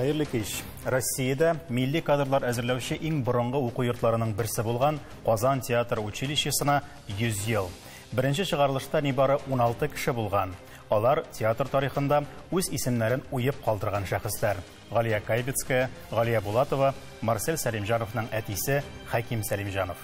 Хәерле кич. Россиядә милли кадрлар әзерләүче иң борынгы уку йортларының берсе булган Казан театр училищесына 100 ел. Беренче чыгарылышта нибары 16 кеше булган. Алар театр тарихында үз исемнәрен уеп калдырган шәхесләр. Галия Кайбицкая, Галия Булатова, Марсель Сәлимҗановның әтисе Хәким Сәлимҗанов.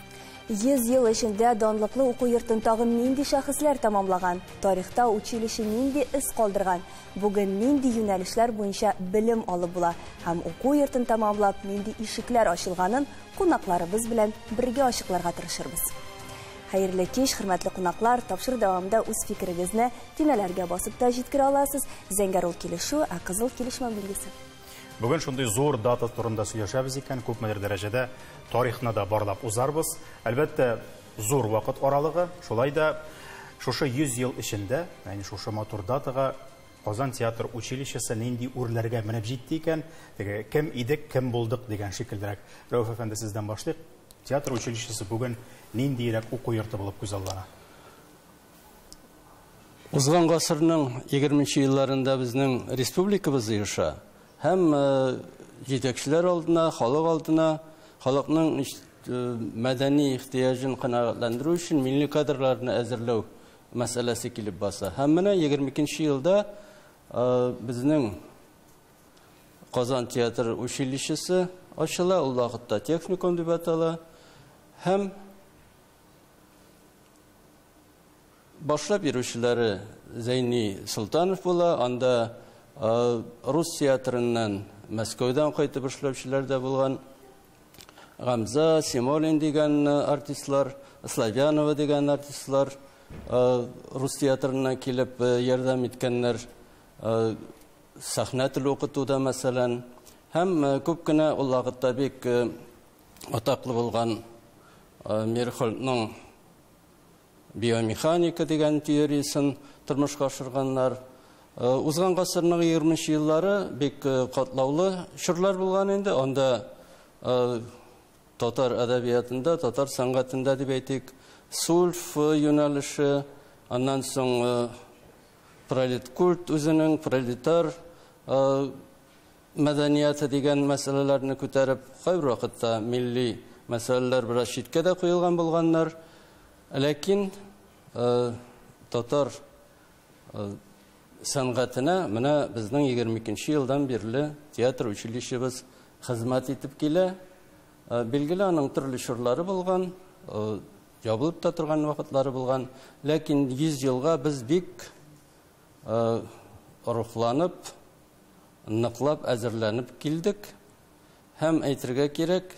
100 ел эчендә данлыклы уку йортын тагын нинди шәхесләр тәмамлаган? Тарихта училище нинди эз калдырган? Бүген нинди юнәлешләр буенча белем алып була? Һәм уку йортын тәмамлап нинди ишекләр ачылганын кунакларыбыз белән бергә ачыкларга тырышырбыз. Хәерле кич, хөрмәтле кунаклар, тапшыру дәвамында үз фикерегезне төймәләргә басып та җиткерә аласыз. Зәңгәр ул килешү, ә кызыл килешмәү билгесе. Бүген шундый зур дата турында сөйләшәбез икән, күпмедер дәрәҗәдә тарихны да барлап узарбыз. Әлбәттә, зур вакыт аралыгы, шулай да шушы 100 ел эчендә, ягъни шушы матур датага Казан театр училищесы нинди үрләргә менеп җитте икән, теге кем идек, кем булдык дигән шикеллерәк. Рәүф әфәнде, сездән башлыйк. Театр училищесы бүген ниндирәк уку йорты булып күзаллана? Узган гасырның 20 елларында безнең республикабыз оеша. Һәм җитәкчеләр алдына, халык алдына, халыкның мәдәни ихтыяҗын канәгатьләндерү өчен милли кадрларны әзерләү мәсьәләсе килеп баса. Һәм менә 22 елда безнең Казан театр училищесы ачыла, ул вакытта техникум дип атала. Һәм башлап йөрүчеләре Зәйни Солтанов була, анда рус театрыннан Мәскәүдән кайтып эшләүчеләр дә булган. Гамза, Симолин дигән артистлар, Славянова дигән артистлар рус театрыннан килеп ярдәм иткәннәр, сәхнә теле укытуда мәсәлән. Һәм күп кенә ул вакытта бик атаклы булган Мирхольдның биомеханика дигән теориясен тормышка ашырганнар. Узган гасырның 20 еллары бик катлаулы чорлар булган инде. Анда татар әдәбиятында, татар сәнгатендә дип әйтик, сульф юнәлеше, аннан соң пролеткульт үзенең пролетар мәдәнияте дигән мәсьәләләрне күтәреп, кайбер вакытта милли мәсьәләләр бераз читкә дә куелган булганнар. Ләкин татар сәнгатенә менә безнең 22 елдан бирле театр училищебыз хезмәт итеп килә. Билгеле, аның төрле чорлары булган, ябылып та торган вакытлары булган. Ләкин 100 елга без бик рухланып, ныклап әзерләнеп килдек. Һәм әйтергә кирәк,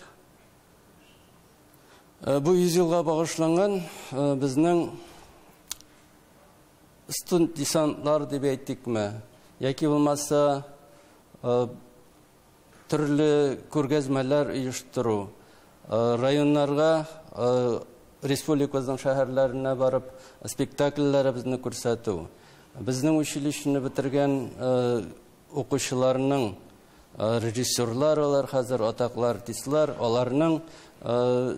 бу 100 елга багышланган безнең студент десантлар дип әйтикме, яки булмаса төрле күргәзмәләр оештыру, районнарга, республикабызның шәһәрләренә барып спектакльләребезне күрсәтү, безнең училищены бетергән укучыларның режиссерлар, алар хәзер атаклы артистлар, аларның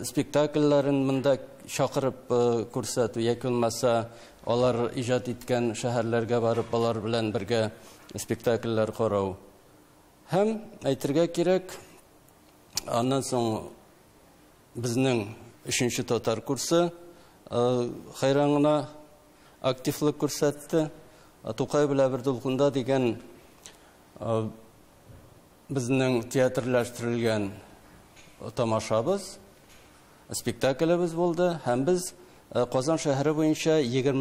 спектакльләрен монда чакырып күрсәтү, яки булмаса алар иҗат иткән шәһәрләргә барып алар белән бергә спектакльләр карау. Һәм әйтергә кирәк, аннан соң безнең 3-нче татар курсы хайран гына активлык күрсәтте. Тукай белән бер дулкында дигән безнең театрлаштырылган тамашабыз, спектаклебез булды. Һәм без Казан шәһәре буенча 21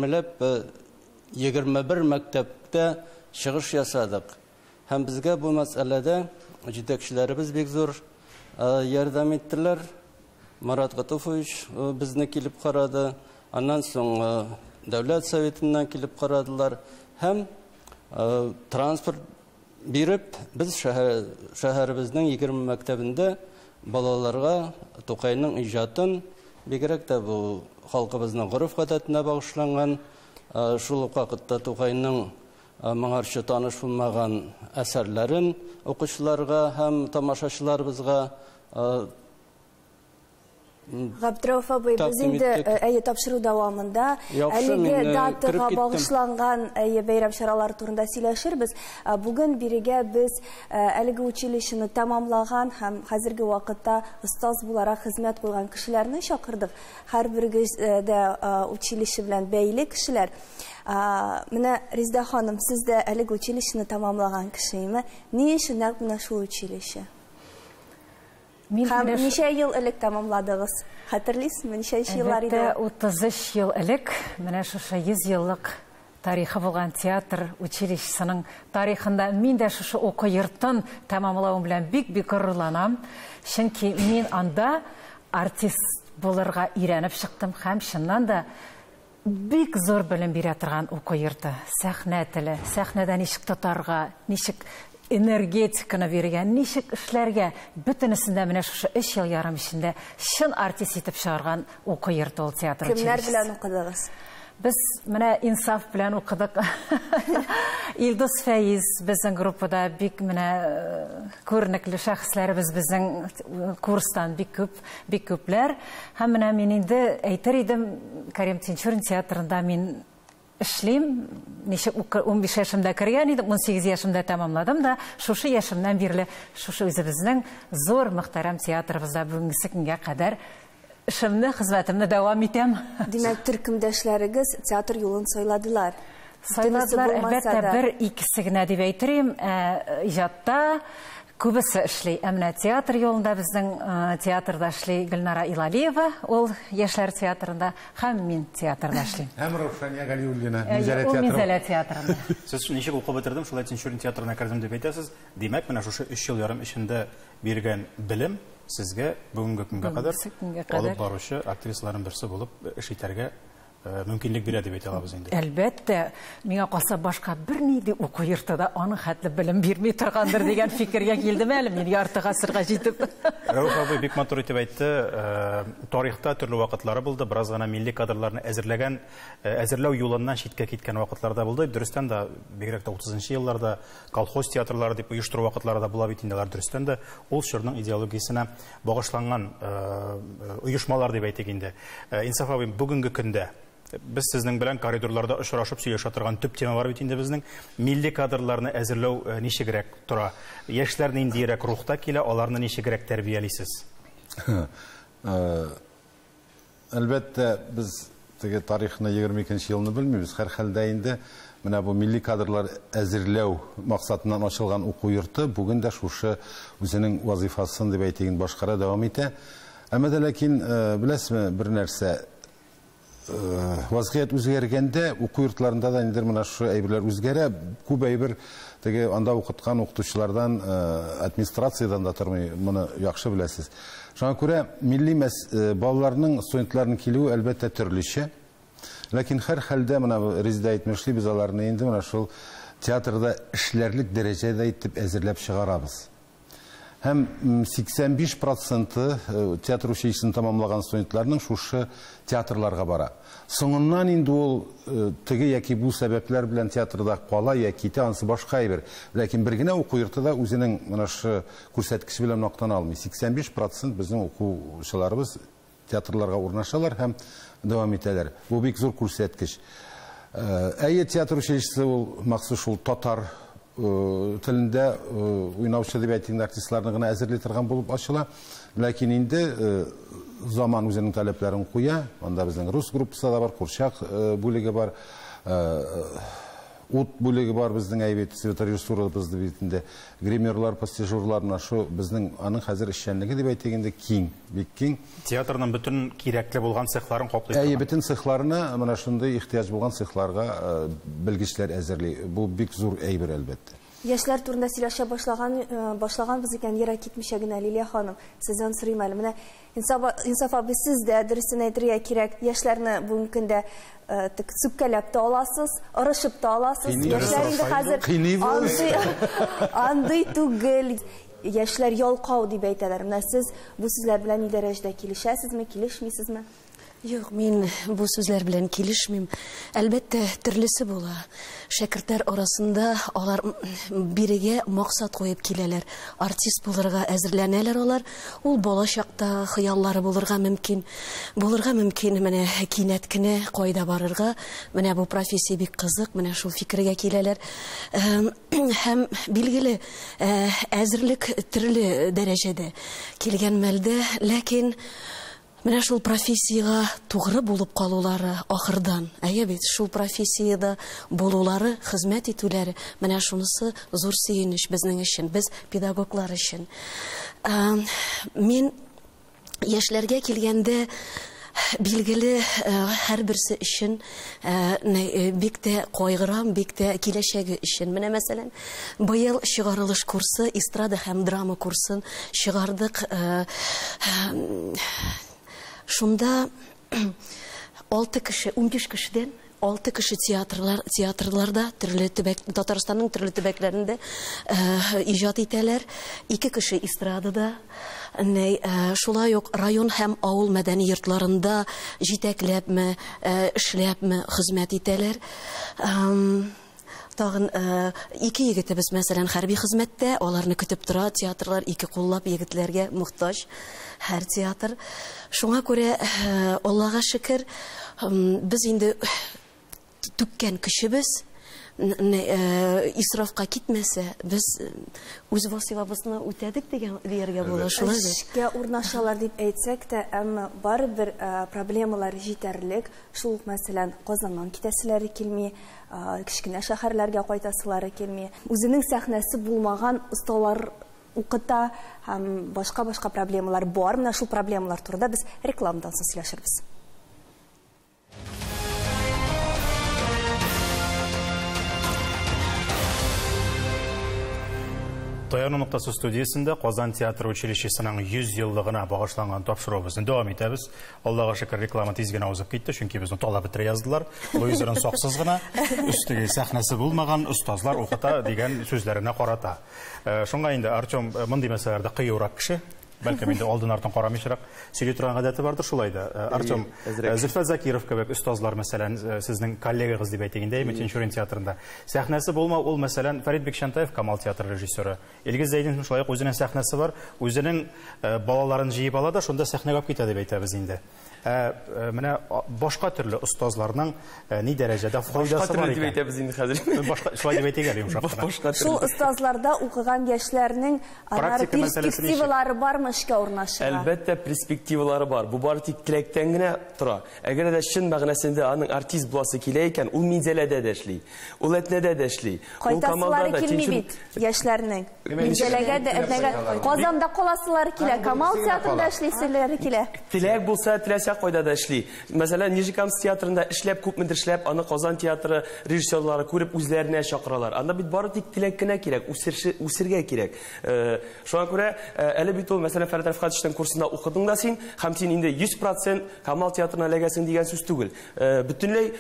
мәктәптә чыгыш ясадык. Һәм безгә бу мәсьәләдә җитәкчеләребез бик зур ярдәм иттеләр. Марат Гатуфович безне килеп карады. Аннан соң Дәүләт Советыннан килеп карадылар. Һәм транспорт биреп, без шәһәребезнең 20 мәктәбендә балаларга Тукайның иҗатын, бигрәк тә бу халкыбызның гореф-гадәтенә багышланган, шул ук вакытта Тукайның моңарчы таныш булмаган әсәрләрен укучыларга һәм тамашачыларыбызга Габдрәүф абый, без инде әйе тапшыру дәвамында әлеге датага багышланган әйе бәйрәм чаралары турында сөйләшербез. Бүген бирегә без әлеге училищены тәмамлаган һәм хәзерге вакытта остаз буларак хезмәт куйган кешеләрне чакырдык. Һәрберегез дә училище белән бәйле кешеләр. Менә Резеда ханым, сез дә әлеге училищены тәмамлаган кешеме? Ни өчен нәкъ менә шул училище? Һәм ничә ел элек тәмамладыгыз? Хәтерлисезме, ничәнче еллар иде? Әлбәттә, 33 ел элек менә шушы 100 еллык тарихы булган театр училищесының тарихында мин дә шушы уку йортын тәмамлавым белән бик-бик горурланам. Чөнки мин анда артист булырга өйрәнеп чыктым һәм чыннан да бик зур белем бирә торган уку йорты. Сәхнә теле, сәхнәдә ничек тотарга, ничек энергетиканы бирергә, ничек эшләргә, бөтенесендә менә шушы 3 ел ярым эчендә чын артист итеп чыгарган уку йорты ул театр училищесы. Кемнәр белән укыдыгыз? Без менә Инсаф белән укыдык. Илдус Фәиз безнең группада бик менә күренекле шәхесләребез безнең курстан бик күп, бик күпләр. Һәм менә мин инде әйтер идем, Карим Тинчурин театрында мин эшлим. Ничек 15 яшемдә кергән идем, 18 яшемдә тәмамладым да, шушы яшемнән бирле шушы үзебезнең зур мөхтәрәм театрыбызда бүгенге көнгә кадәр эшемне, хезмәтемне дәвам итәм. Димәк, төркемдәшләрегез театр юлын сайладылар. Сайладылар, әлбәттә, бер икесе генә дип әйтерим, иҗатта күбесе эшли. Ә менә театр юлында безнең театрда эшли Гөлнара Илалиева, ул яшьләр театрында, һәм мин театрда эшлим. Һәм Раушания Галиуллина, Минзәлә театрында. Минзәлә театрында. Сез ничек укып бетердем, шулай Тинчурин театрына кердем дип әйтәсез. Димәк, менә шушы 3 ел ярым эчендә биргән белем сезгә бүгенге көнгә кадәр алып баручы актрисаларның берсе булып эш итәргә мөмкинлек бирә дип әйтә алабыз инде. Әлбәттә, миңа калса башка бернинди уку йорты да аның хәтле белем бирми торгандыр дигән фикергә килдем әле мин ярты гасырга җитеп. Рәүф абый бик матур итеп әйтте, тарихта төрле вакытлары булды, бераз гына милли кадрларны әзерләгән, әзерләү юлыннан читкә киткән вакытлар да булды. Дөрестән дә, бигрәк тә 30 елларда колхоз театрлары дип оештыру вакытлары да була бит инде алар, дөрестән дә ул чорның идеологиясенә багышланган оешмалар дип әйтик инде. Инсаф абый, бүгенге көндә без сезнең белән коридорларда очрашып сөйләшә торган төп тема бар бит инде безнең. Милли кадрларны әзерләү ничегрәк тора? Яшьләр ниндирәк рухта килә, аларны ничегрәк тәрбиялисез? Әлбәттә, без теге тарихны 22 елны белмибез. Һәр хәлдә инде менә бу милли кадрлар әзерләү максатыннан ачылган уку йорты бүген дә шушы үзенең вазифасын дип әйтик башкара дәвам итә. Әмма дә ләкин беләсезме бер нәрсә, вазгыять үзгәргәндә уку йортларында да инде менә шушы әйберләр үзгәрә. Күп әйбер теге анда укыткан укытучылардан, администрациядән дә тормый, моны яхшы беләсез. Шуңа күрә милли балаларның, студентларның килүе әлбәттә төрлечә. Ләкин һәр хәлдә менә Резеда әйтмешли, без аларны инде менә шул театрда эшләрлек дәрәҗәдә итеп әзерләп чыгарабыз. Һәм 85% театр училищесын тәмамлаган студентларның шушы театрларга бара. Соңыннан инде ул теге яки бу сәбәпләр белән театрда кала яки китә, ансы башка әйбер. Ләкин бер генә уку йорты да үзенең менә шушы күрсәткече белән мактана алмый. 85% безнең укучыларыбыз театрларга урнашалар һәм дәвам итәләр. Бу бик зур күрсәткеч. Әйе, театр училищесы ул махсус шул татар телендә уйнаучы дип әйтик артистларны гына әзерли торган булып ачыла. Ләкин инде заман үзенең таләпләрен куя. Анда безнең рус группасы да бар, курчак бүлеге бар, ут бүлеге бар безнең әйбәт светорежиссурабыз бит инде. Гримерлар, пастижерлар, менә шу безнең аның хәзер эшчәнлеге дип әйтик инде киң, бик киң. Театрның бөтен кирәкле булган цехларын каплый. Әйе, бөтен цехларына менә шундый ихтыяҗ булган цехларга белгечләр әзерли. Бу бик зур әйбер әлбәттә. Яшьләр турында сөйләшә башлаганбыз икән, ерак китмичә генә, Лилия ханым, сездән сорыйм әле. Менә Инсаф абый, сез дә дөресен әйтергә кирәк, яшьләрне бүгенге көндә сүпкәләп тә аласыз, ырышып та аласыз. Яшьләр инде хәзер андый түгел. Яшьләр ялкау дип әйтәләр. Менә сез бу сүзләр белән ни дәрәҗәдә килешәсезме, килешмисезме? Юк, мин бу сүзләр белән килешмим. Әлбәттә, төрлесе була. Шәкертләр арасында алар бирегә максат куеп киләләр. Артист булырга әзерләнәләр алар. Ул бала чакта хыяллары булырга мөмкин. Булырга мөмкин, менә кинәт кенә кайда барырга. Менә бу профессия бик кызык, менә шул фикергә киләләр. Һәм билгеле, әзерлек төрле дәрәҗәдә килгән мәлдә, ләкин менә шул профессияга тугры булып калулары ахырдан, әйе бит, шул профессияда булулары, хезмәт итүләре, менә шунысы зур сөенеч безнең өчен, без педагоглар өчен. Мин яшьләргә килгәндә, билгеле, һәрберсе өчен бик тә кайгырам, бик тә киләчәге өчен. Менә мәсәлән, быел чыгарылыш курсы, эстрада һәм драма курсын чыгардык. Шунда 6 кеше, 15 кешедән 6 кеше театрларда, төрле төбәк, Татарстанның төрле төбәкләрендә иҗат итәләр. 2 кеше эстрадада, шулай ук район һәм авыл мәдәни йортларында җитәкләпме, эшләпме хезмәт итәләр. Тагын 2 егетебез, мәсәлән, хәрби хезмәттә, аларны көтеп тора, театрлар 2 куллап егетләргә мохтаҗ, һәр театр. Шуңа күрә, Аллага шөкер, без инде түккән көчебез исрафка китмәсә, без үз вазифабызны үтәдек дигән дияргә була, шулай бит. Эшкә урнашалар дип әйтсәк тә, әмма барыбер проблемалар җитәрлек. Шул ук, мәсәлән, Казаннан китәселәре килми, кечкенә шәһәрләргә кайтасылары килми. Үзенең сәхнәсе булмаган осталар укыта һәм башка-башка проблемалар бар. Менә шул проблемалар турында без рекламадан соң сөйләшербез. Таяну ноктасы студиясендә Казан театр училищесының 100 еллыгына багышланган тапшыруыбызны дәвам итәбез. Аллага шөкер, реклама тиз генә узып китте, чөнки безне талап бетерә яздылар. Луизаның саксыз гына, өстеге сәхнәсе булмаган остазлар укыта дигән сүзләренә карата. Шуңа инде Артем мондый мәсьәләләрдә кыюрак кеше. Бәлкем инде алдын артын карамыйчарак сөйли торган гадәте бардыр шулай да. Артем, Зөлфәт Закиров кебек остазлар, мәсәлән, сезнең коллегагыз дип әйтик инде, Тинчурин театрында. Сәхнәсе булмау ул, мәсәлән, Фәрит Бикчәнтаев Камал театры режиссеры. Илгиз Зәйдинның шулай ук үзенең сәхнәсе бар, үзенең балаларын җыеп ала да, шунда сәхнәгә алып китә дип әйтәбез инде. Менә башка төрле остазларның ни дәрәҗәдә файдасы бар икән? Дип әйтәбез инде хәзер. Башка шулай дип әйтик әле йомшак кына. Шул остазларда укыган яшьләрнең алар перспективалары бармы эшкә урнашырга? Әлбәттә, перспективалары бар. Бу бары тик теләктән генә тора. Әгәр дә чын мәгънәсендә аның артист буласы килә икән, ул Минзәләдә дә эшли, ул Әтнәдә дә эшли, ул Камалда да. Килми бит яшьләрнең. Минзәләгә дә, Әтнәгә, Казанда каласылары килә, Камал театрында эшлиселәре килә. Теләк булса, теләсә кайда да эшли. Мәсәлән, Нижнекамск театрында эшләп, күпмедер эшләп, аны Казан театры режиссерлары күреп үзләренә чакыралар. Анда бит бары тик теләк кенә кирәк, үсергә кирәк. Шуңа күрә әле бит ул, мәсәлән, Фәрит Рәфкатовичның курсында укыдың да син, һәм син инде 100% Камал театрына эләгәсең дигән сүз түгел. Бөтенләй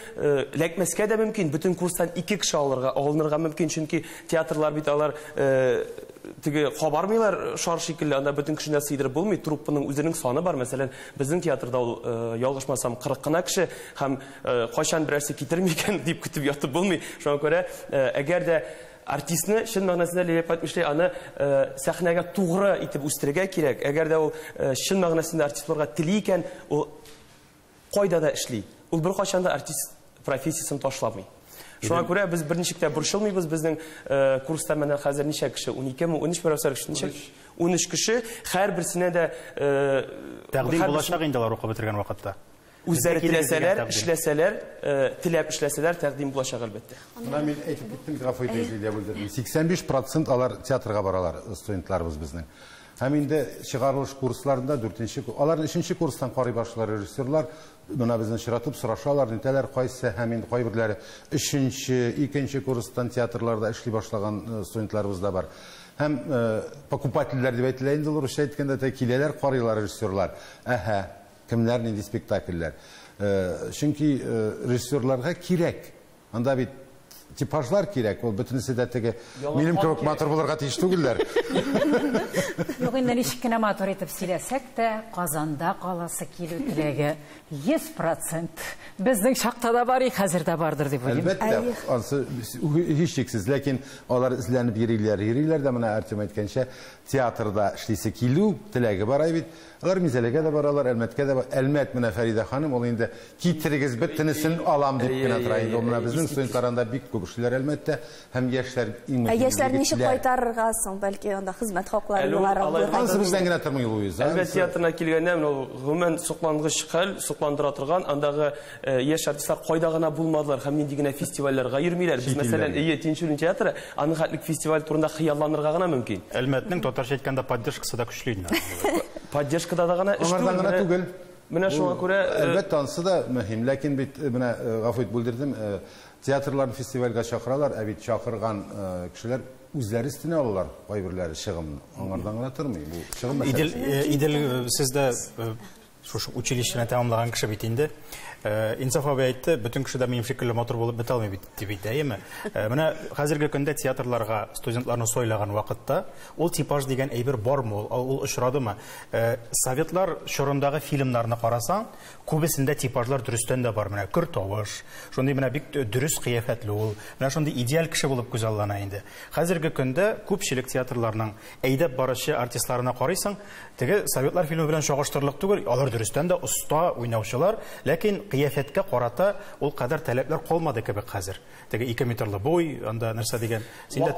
эләкмәскә дә мөмкин, бөтен курстан 2 кеше алынырга мөмкин, чөнки театрлар бит алар теге кабармыйлар шар шикелле, анда бөтен кешене сыйдырып булмый, труппаның үзенең саны бар. Мәсәлән, безнең театрда ул ялгышмасам 40 кына кеше, һәм кайчан берәрсе китерми икән дип көтеп ятып булмый. Шуңа күрә, әгәр дә артистны чын мәгънәсендә Лилия әйтмешли, аны сәхнәгә тугры итеп үстерергә кирәк. Әгәр дә ул чын мәгънәсендә артист булырга тели икән, ул кайда да эшли. Ул беркайчан да артист профессиясен ташламый. Шуңа күрә без берничек тә борчылмыйбыз. Безнең курста менә хәзер ничә кеше? 12 ме, 13 ме, кеше? Ничә? 13 кеше. Һәрберсенә дә тәкъдим булачак инде алар укып бетергән вакытта. Үзләре теләсәләр, эшләсәләр, теләп эшләсәләр, тәкъдим булачак әлбәттә. Менә мин әйтеп киттем, гафу итегез, Лилия бүлдердем. 85% алар театрга баралар, студентларыбыз безнең. Һәм инде чыгарылыш курсларында 4-нче, аларны 3-нче курстан карый башлар режиссерлар, менә безне чыратып сорашалар, нитәләр кайсы, һәм инде кайберләре 3-нче, 2-нче курстан театрларда эшли башлаган студентларыбыз да бар. Һәм покупательләр дип әйтелә инде, русча әйткәндә дә киләләр, карыйлар режиссерлар. Әһә, кемнәр нинди спектакльләр. Чөнки режиссерларга кирәк. Анда бит типажлар кирәк. Ул бөтенесе дә теге минем кебек матур булырга тиеш түгелләр. Юк, инде ничек кенә матур итеп сөйләсәк тә, Казанда каласы килү теләге 100% безнең чакта да бар, хәзер дә бардыр дип уйлыйм. Әлбәттә, ансы һичшиксез, ләкин алар эзләнеп йөриләр, йөриләр дә, менә Артем әйткәнчә, театрда эшлисе килү теләге бар бит. Алар Мизәләгә дә баралар, Әлмәткә дә. Әлмәт менә Фәридә ханым, ул инде китерегез бөтенесен алам дип кенә тора инде. Ул менә безнең студентлар анда бик күп эшлиләр Әлмәттә, һәм яшьләр иң мөһиме. Ә яшьләр ничек кайтарырга соң, бәлки анда хезмәт хаклары югары булыр. Ансы бездән генә тормый, Луиза. Әлмәт театрына килгәндә, менә ул гомумән соклангыч хәл, сокландыра торган, андагы яшь артистлар кайда гына булмадылар һәм нинди генә фестивальләргә йөрмиләр. Без, мәсәлән, Ие, Тинчурин театры, аның хәтлек фестиваль турында хыялланырга гына мөмкин. Әлмәтнең татарча әйткәндә поддержкасы да көчле инде. Поддержкада да гына эш түгел. Аңардан гына түгел. Менә шуңа күрә әлбәттә ансы да мөһим, ләкин бит менә гафу ит бүлдердем, театрларны фестивальгә чакыралар, ә бит чакырган кешеләр үзләре өстенә алалар кайберләре чыгымны. Аңардан гына тормый бу чыгым мәсьәләсе. Идел, сез дә шушы училищены тәмамлаган кеше бит инде. Инсаф абый әйтте, бөтен кеше дә минем шикелле матур булып бетә алмый бит дип әйтә, әйеме? Менә хәзерге көндә театрларга студентларны сайлаган вакытта ул типаж дигән әйбер бармы ул, ул очрадымы? Советлар чорындагы фильмнарны карасаң, күбесендә типажлар дөрестән дә бар. Менә көр тавыш, шундый менә бик дөрес кыяфәтле ул, менә шундый идеаль кеше булып күзаллана инде. Хәзерге көндә күпчелек театрларның әйдәп баручы артистларына карыйсың, теге советлар фильмы белән чагыштырырлык түгел, алар дөрестән дә оста уйнаучылар, ләкин кыяфәткә карата ул кадәр таләпләр калмады кебек хәзер. Теге 2 метрлы буй, анда нәрсә дигән, син дә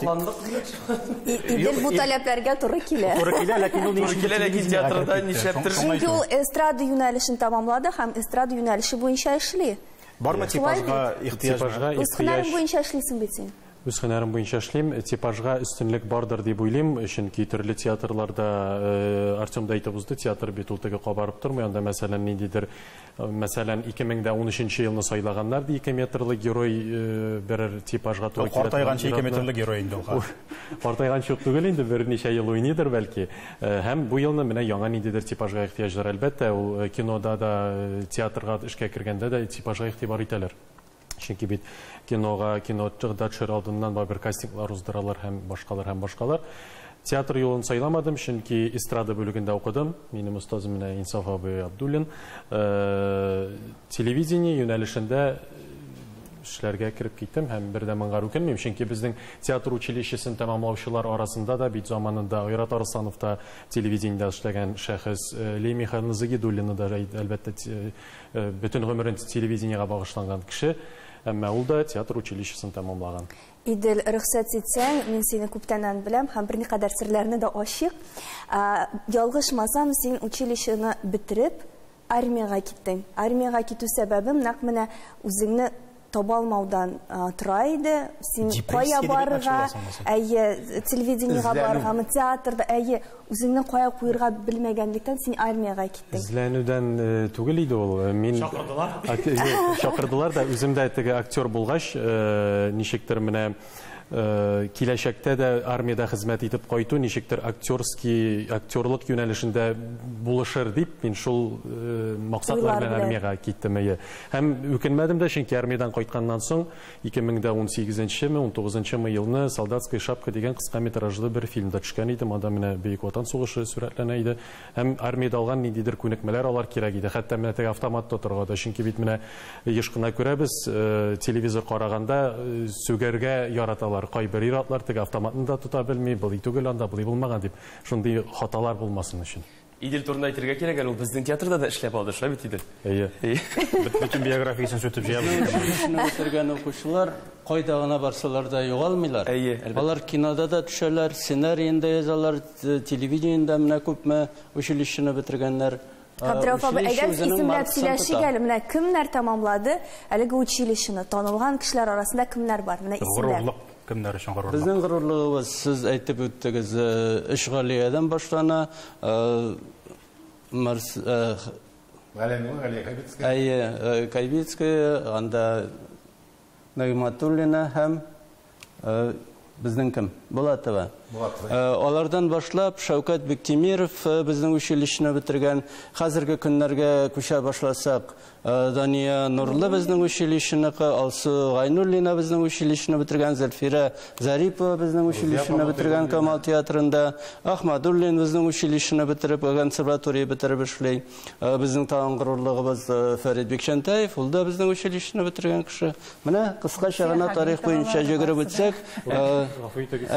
Идел бу таләпләргә туры килә. Туры килә, ләкин ул туры килә, ләкин театрда нишләптер. Чөнки ул эстрада юнәлешен тәмамлады һәм эстрада юнәлеше буенча эшли. Бармы типажга ихтыяҗ? Үз һөнәрең буенча эшлисең бит син. Үз һөнәрем буенча эшлим, типажга өстенлек бардыр дип уйлыйм, чөнки төрле театрларда Артем да әйтеп узды, театр бит ул теге кабарып тормый, анда мәсәлән ниндидер, мәсәлән 2013 елны сайлаганнар ди 2 метрлы герой берәр типажга туры килә. Картайганчы 2 метрлы герой инде ул. Картайганчы ук түгел инде, берничә ел уйныйдыр бәлки. Һәм бу елны менә яңа ниндидер типажга ихтыяҗлар, әлбәттә, ул кинода да, театрга эшкә кергәндә дә типажга игътибар итәләр. Чөнки бит кинога, кинода төшер алдыннан барыбер кастинглар уздыралар һәм башкалар һәм башкалар. Театр юлын сайламадым, чөнки эстрада бүлегендә укыдым. Минем остазым менә Инсаф абый Абдуллин. Телевидение юнәлешендә эшләргә кереп киттем һәм бер дә моңа үкенмим, чөнки безнең театр училищесын тәмамлаучылар арасында да бит заманында Айрат Арсланов та телевидениедә эшләгән шәхес, Лия Михайловна Загидуллина да әлбәттә бөтен гомерен телевидениегә багышланган кеше, әмма ул да театр училищесын тәмамлаган. Идел, рөхсәт итсәң, мин сине күптәннән беләм һәм берникадәр серләрне дә ачык. Ялгышмасам, син училищены бетереп, армиягә киттең. Армиягә китү сәбәбем нәкъ менә үзеңне таба алмаудан тора иде. Син кая барырга, әйе, телевидениегә барыргамы, театрда, әйе, үзеңне кая куерга белмәгәнлектән син армиягә киттең. Эзләнүдән түгел иде ул. Мин чакырдылар. Чакырдылар да, үзем дә теге актер булгач, ничектер менә киләчәктә дә армиядә хезмәт итеп кайту ничектер актерский, актерлык юнәлешендә булышыр дип, мин шул максатлар белән армиягә киттем. Һәм үкенмәдем дә, чөнки армиядән кайтканнан соң 2018-ме, 19-нчымы елны Солдатская шапка дигән кыска метражлы бер фильмда төшкән идем. Анда менә Бөек Ватан сугышы сурәтләнә иде. Һәм армиядә алган ниндидер күнекмәләр алар кирәк иде. Хәтта менә теге автомат тотырга да, чөнки бит менә еш кына күрәбез, телевизор караганда сүгәргә яраталар. Кайбер ир-атлар теге автоматны да тота белми, былай түгел анда, былай булмаган дип, шундый хаталар булмасын өчен. Идел турында әйтергә кирәк, әле ул безнең театрда да эшләп алды, шулай бит, Идел? Әйе. Бөтен биографиясен сүтеп җыябыз. Училищены бетергән укучылар кайда гына барсалар да югалмыйлар. Әйе, әлбәттә. Алар кинода да төшәләр, сценарийын да язалар, телевидениедә менә күпме училищены бетергәннәр. Габдрәүф абый, әйдәгез исемләп сөйләшик әле. Менә кемнәр тәмамлады әлеге училищены? Танылган кешеләр арасында кемнәр бар? Менә исемләп. Горурлык кемнәр өчен горурлык? Безнең горурлыгыбыз, сез әйтеп үттегез, өч Галиядән башлана. Галия Кайбицкая. Әйе, Кайбицкая, анда Нагиматуллина һәм безнең кем? Булатова. Алардан башлап Шәүкәт Биктимиров безнең училищены бетергән. Хәзерге көннәргә күчә башласак, Дания Нурлы безнең училищеныкы, Алсу Гайнуллина безнең училищены бетергән, Зөлфирә Зарипова безнең училищены бетергән Камал театрында, Ахмадуллин безнең училищены бетереп, консерватория бетереп эшли. Безнең тагын горурлыгыбыз Фәрит Бикчәнтәев, ул да безнең училищены бетергән кеше. Менә кыскача гына тарих буенча йөгереп үтсәк, Гафу итегез,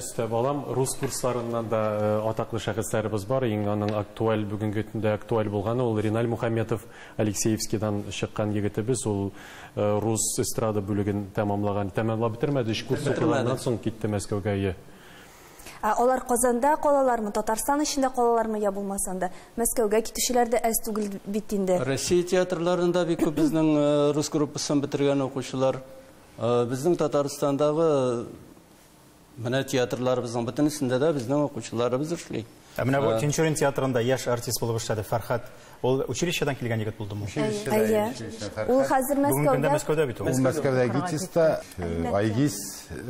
өстәп алам, рус курсларыннан да атаклы шәхесләребез бар. Иң аның актуаль, бүгенге көндә актуаль булганы ул Риналь Мухаметов, Алексеевскийдан чыккан егетебез, ул рус эстрада бүлеген тәмамлаган, тәмамлап бетермәде, өч курс укыганнан соң китте Мәскәүгә. Алар Казанда калалармы, Татарстан эчендә калалармы, я булмаса да Мәскәүгә китүчеләр дә әз түгел бит инде. Россия театрларында бик күп безнең рус группасын бетергән укучылар. Безнең Татарстандагы менә театрларыбызның бөтенесендә дә безнең укучыларыбыз эшли. Ә менә бу Тинчурин театрында яшь артист булып эшләде Фәрхат. Ул училищедан килгән егет булдымы? Әйе. Ул хәзер Мәскәүдә. Мәскәүдә бит ул. Ул Мәскәүдә ГИТИСта, Айгиз,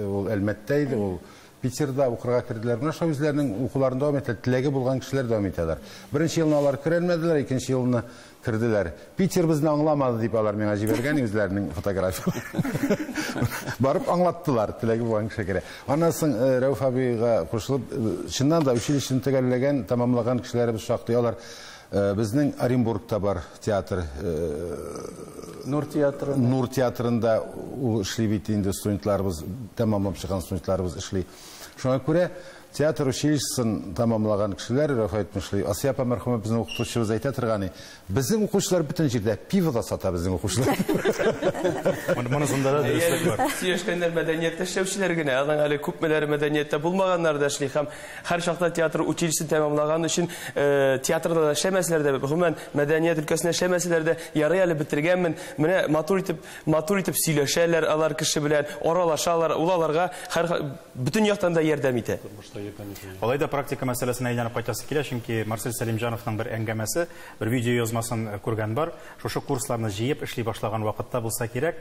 ул Әлмәттә иде, ул Питерда укырга керделәр. Менә шул үзләренең укуларын дәвам итәләр, теләге булган кешеләр дәвам итәләр. Беренче елны алар керәлмәделәр, икенче елны керделәр. Питер безне аңламады дип алар миңа җибәргән үзләренең фотографияләрен. Барып аңлаттылар, теләге булган кеше керә. Аннан соң Рәүф абыйга кушылып, чыннан да училищены төгәлләгән, тәмамлаган кешеләребез шактый. Алар безнең Оренбургта бар театр, Нур театры. Нур театрында ул эшли бит инде, студентларыбыз, тәмамлап чыккан студентларыбыз эшли. Шуңа күрә театр училищесын тәмамлаган кешеләр, Рәүф әйтмешли, Асия апа мәрхүмә безнең укытучыбыз әйтә торган, безнең укучылар бөтен җирдә пиво да сата безнең укучылар. Монысында да дөреслек бар. Сөйләшкәннәр мәдәнияттә эшләүчеләр генә, аның әле күпмеләре мәдәнияттә булмаганнар да эшли һәм һәр чакта театр училищесын тәмамлаган өчен театрда да эшләмәсәләр дә, гомумән мәдәният өлкәсендә эшләмәсәләр дә, ярый әле бетергәнмен. Менә матур итеп, матур итеп сөйләшәләр алар кеше белән, аралашалар, ул аларга һәр бөтен яктан да ярдәм итә. Алай да практика мәсьәләсенә әйләнеп кайтасы килә, чөнки Марсель Сәлимҗановның бер әңгәмәсе, бер видео язмасын күргән бар. Шушы курсларны җыеп эшли башлаган вакытта булса кирәк,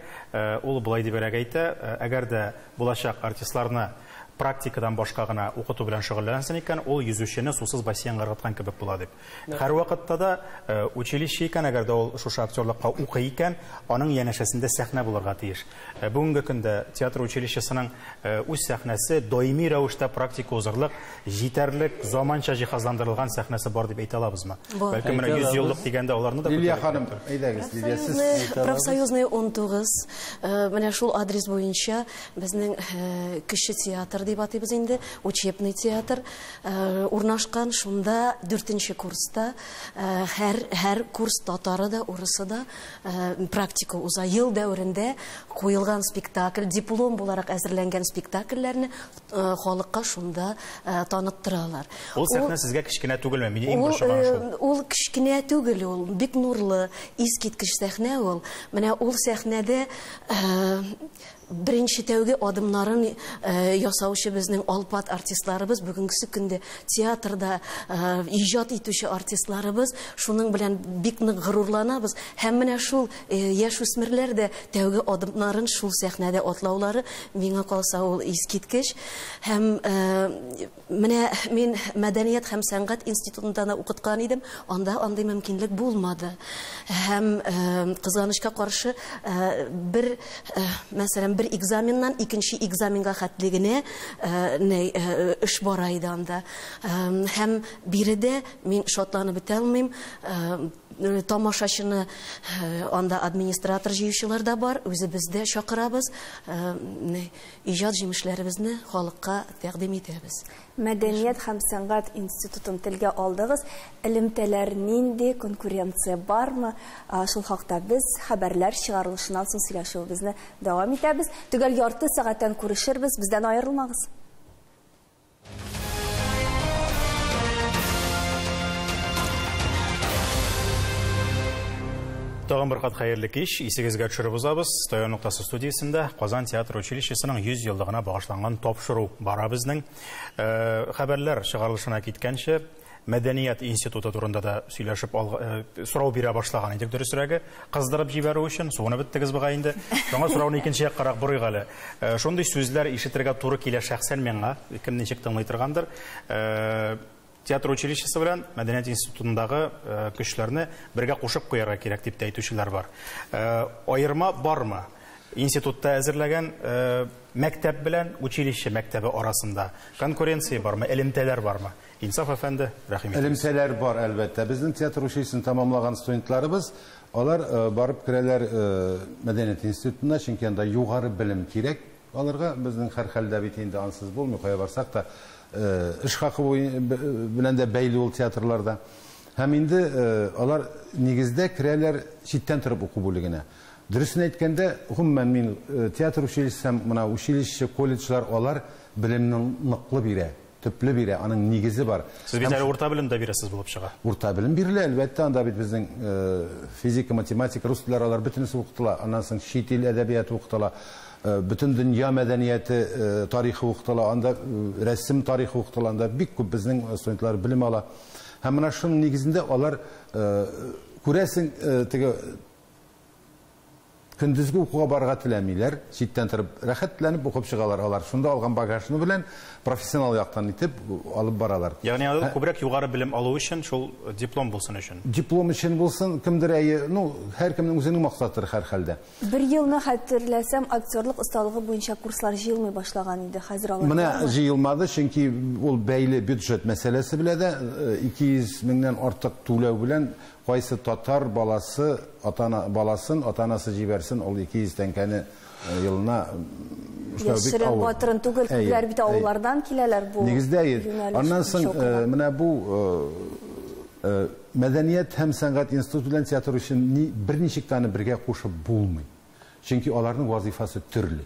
ул болай дибрәк әйтә, әгәр дә булачак артистларны практикадан башка гына укыту белән шөгыльләнсен икән, ул йөзүчене сусыз бассейнга ыргыткан кебек була дип. Һәр вакытта да училище икән, әгәр дә ул шушы актерлыкка укый икән, аның янәшәсендә сәхнә булырга тиеш. Бүгенге көндә театр училищесының үз сәхнәсе даими рәвештә практика узырлык, җитәрлек заманча җиһазландырылган сәхнәсе бар дип әйтә алабызмы? Бәлкем менә 100 еллык дигәндә аларны да Лилия ханым, әйдәгез, Лилия, сез Профсоюзный 19, менә шул адрес буенча безнең кече театр дип атыйбыз инде, учебный театр урнашкан. Шунда 4нче курста һәр курс татары да, урысы да практика уза. Ел дәверендә куелган спектакль, диплом буларак әзерләнгән спектакльләрне халыкка шунда таныттыралар. Ул сәхнә сезгә кечкенә түгелме? Мине иң борчыганы шул. Ул кечкенә түгел, ул бик нурлы, искиткеч сәхнә ул. Менә ул сәхнәдә беренче тәүге адымнарын ясаучы безнең алпат артистларыбыз, бүгенге көндә театрда иҗат итүче артистларыбыз, шуның белән бик нык горурланабыз. Һәм менә шул яшүсмерләр дә тәүге адымнарын шул сәхнәдә атлаулары, миңа калса, ул искиткеч. Һәм менә мин мәдәният һәм сәнгать институтында да укыткан идем, анда андый мөмкинлек булмады. Һәм кызганычка каршы, бер, мәсәлән, бер экзаменнан икенче экзаменга хәтле генә эш бара иде анда. Һәм биредә мин шатланып бетә алмыйм. Тамашачыны анда администратор җыючылар да бар, үзебез дә чакырабыз, иҗат җимешләребезне халыкка тәкъдим итәбез. Мәдәният һәм сәнгать институтын телгә алдыгыз. Элемтәләр нинди, конкуренция бармы? Шул хакта без хәбәрләр чыгарылышыннан соң сөйләшүебезне дәвам итәбез. Төгәл ярты сәгатьтән күрешербез, бездән аерылмагыз. Тагын бер кат хәерле кич, исегезгә төшереп узабыз. Таяну ноктасы студиясендә Казан театр училищесының 100 еллыгына багышланган тапшыру бара безнең. Хәбәрләр чыгарылышына киткәнче, мәдәният институты турында да сөйләшеп сорау бирә башлаган идек, дөресрәге, кыздырып җибәрү өчен, суынып беттегез бугай инде. Шуңа сорауны икенче яккарак борыйк әле. Шундый сүзләр ишетергә туры килә шәхсән миңа, кем ничек тыңлый торгандыр. Театр училищесы белән мәдәният институтындагы көчләрне бергә кушып куярга кирәк дип тә әйтүчеләр бар. Аерма бармы? Институтта әзерләгән мәктәп белән училище мәктәбе арасында конкуренция бармы, элемтәләр бармы? Инсаф әфәнде, рәхим итегез. Элемтәләр бар, әлбәттә. Безнең театр училищесын тәмамлаган студентларыбыз, алар барып керәләр мәдәният институтына, чөнки анда югары белем кирәк аларга. Безнең һәр хәлдә бит инде ансыз булмый, кая барсак та эш хакы белән дә бәйле ул театрларда. Һәм инде алар нигездә керәләр читтән торып уку бүлегенә. Дөресен әйткәндә, гомумән мин театр училищесы һәм менә училище, колледжлар алар белемне ныклы бирә, төпле бирә, аның нигезе бар. Сез бит әле урта белем дә бирәсез булып чыга. Урта белем бирелә, әлбәттә, анда бит безнең физика, математика, рус телләре алар бөтенесе укытыла. Аннан соң чит ил әдәбияты укытыла, бөтен дөнья мәдәнияте тарихы укытыла, анда рәсем тарихы укытыла, анда бик күп безнең студентлар белем ала. Һәм менә шуның нигезендә алар күрәсең, теге көндезге укуга барырга теләмиләр, читтән торып рәхәтләнеп укып чыгалар алар. Шунда алган багажны белән профессионал яктан итеп алып баралар. Ягъни алар күбрәк югары белем алу өчен, шул диплом булсын өчен. Диплом өчен булсын, кемдер әйе, ну, һәркемнең үзенең максатыдыр һәр хәлдә. Бер елны хәтерләсәм, актерлык осталыгы буенча курслар җыелмый башлаган иде. Хәзер алар менә җыелмады, чөнки ул бәйле бюджет мәсьәләсе белә дә 200 меңнән артык түләү белән кайсы татар баласы атана баласын атанасы җибәрсен, ул 200 тәңкәне елына яшерен батырын түгел, күпләр бит авыллардан киләләр бу. Нигездә аннан соң менә бу мәдәният һәм сәнгать институты белән театр өчен берничек тә аны бергә кушып булмый. Чөнки аларның вазифасы төрле.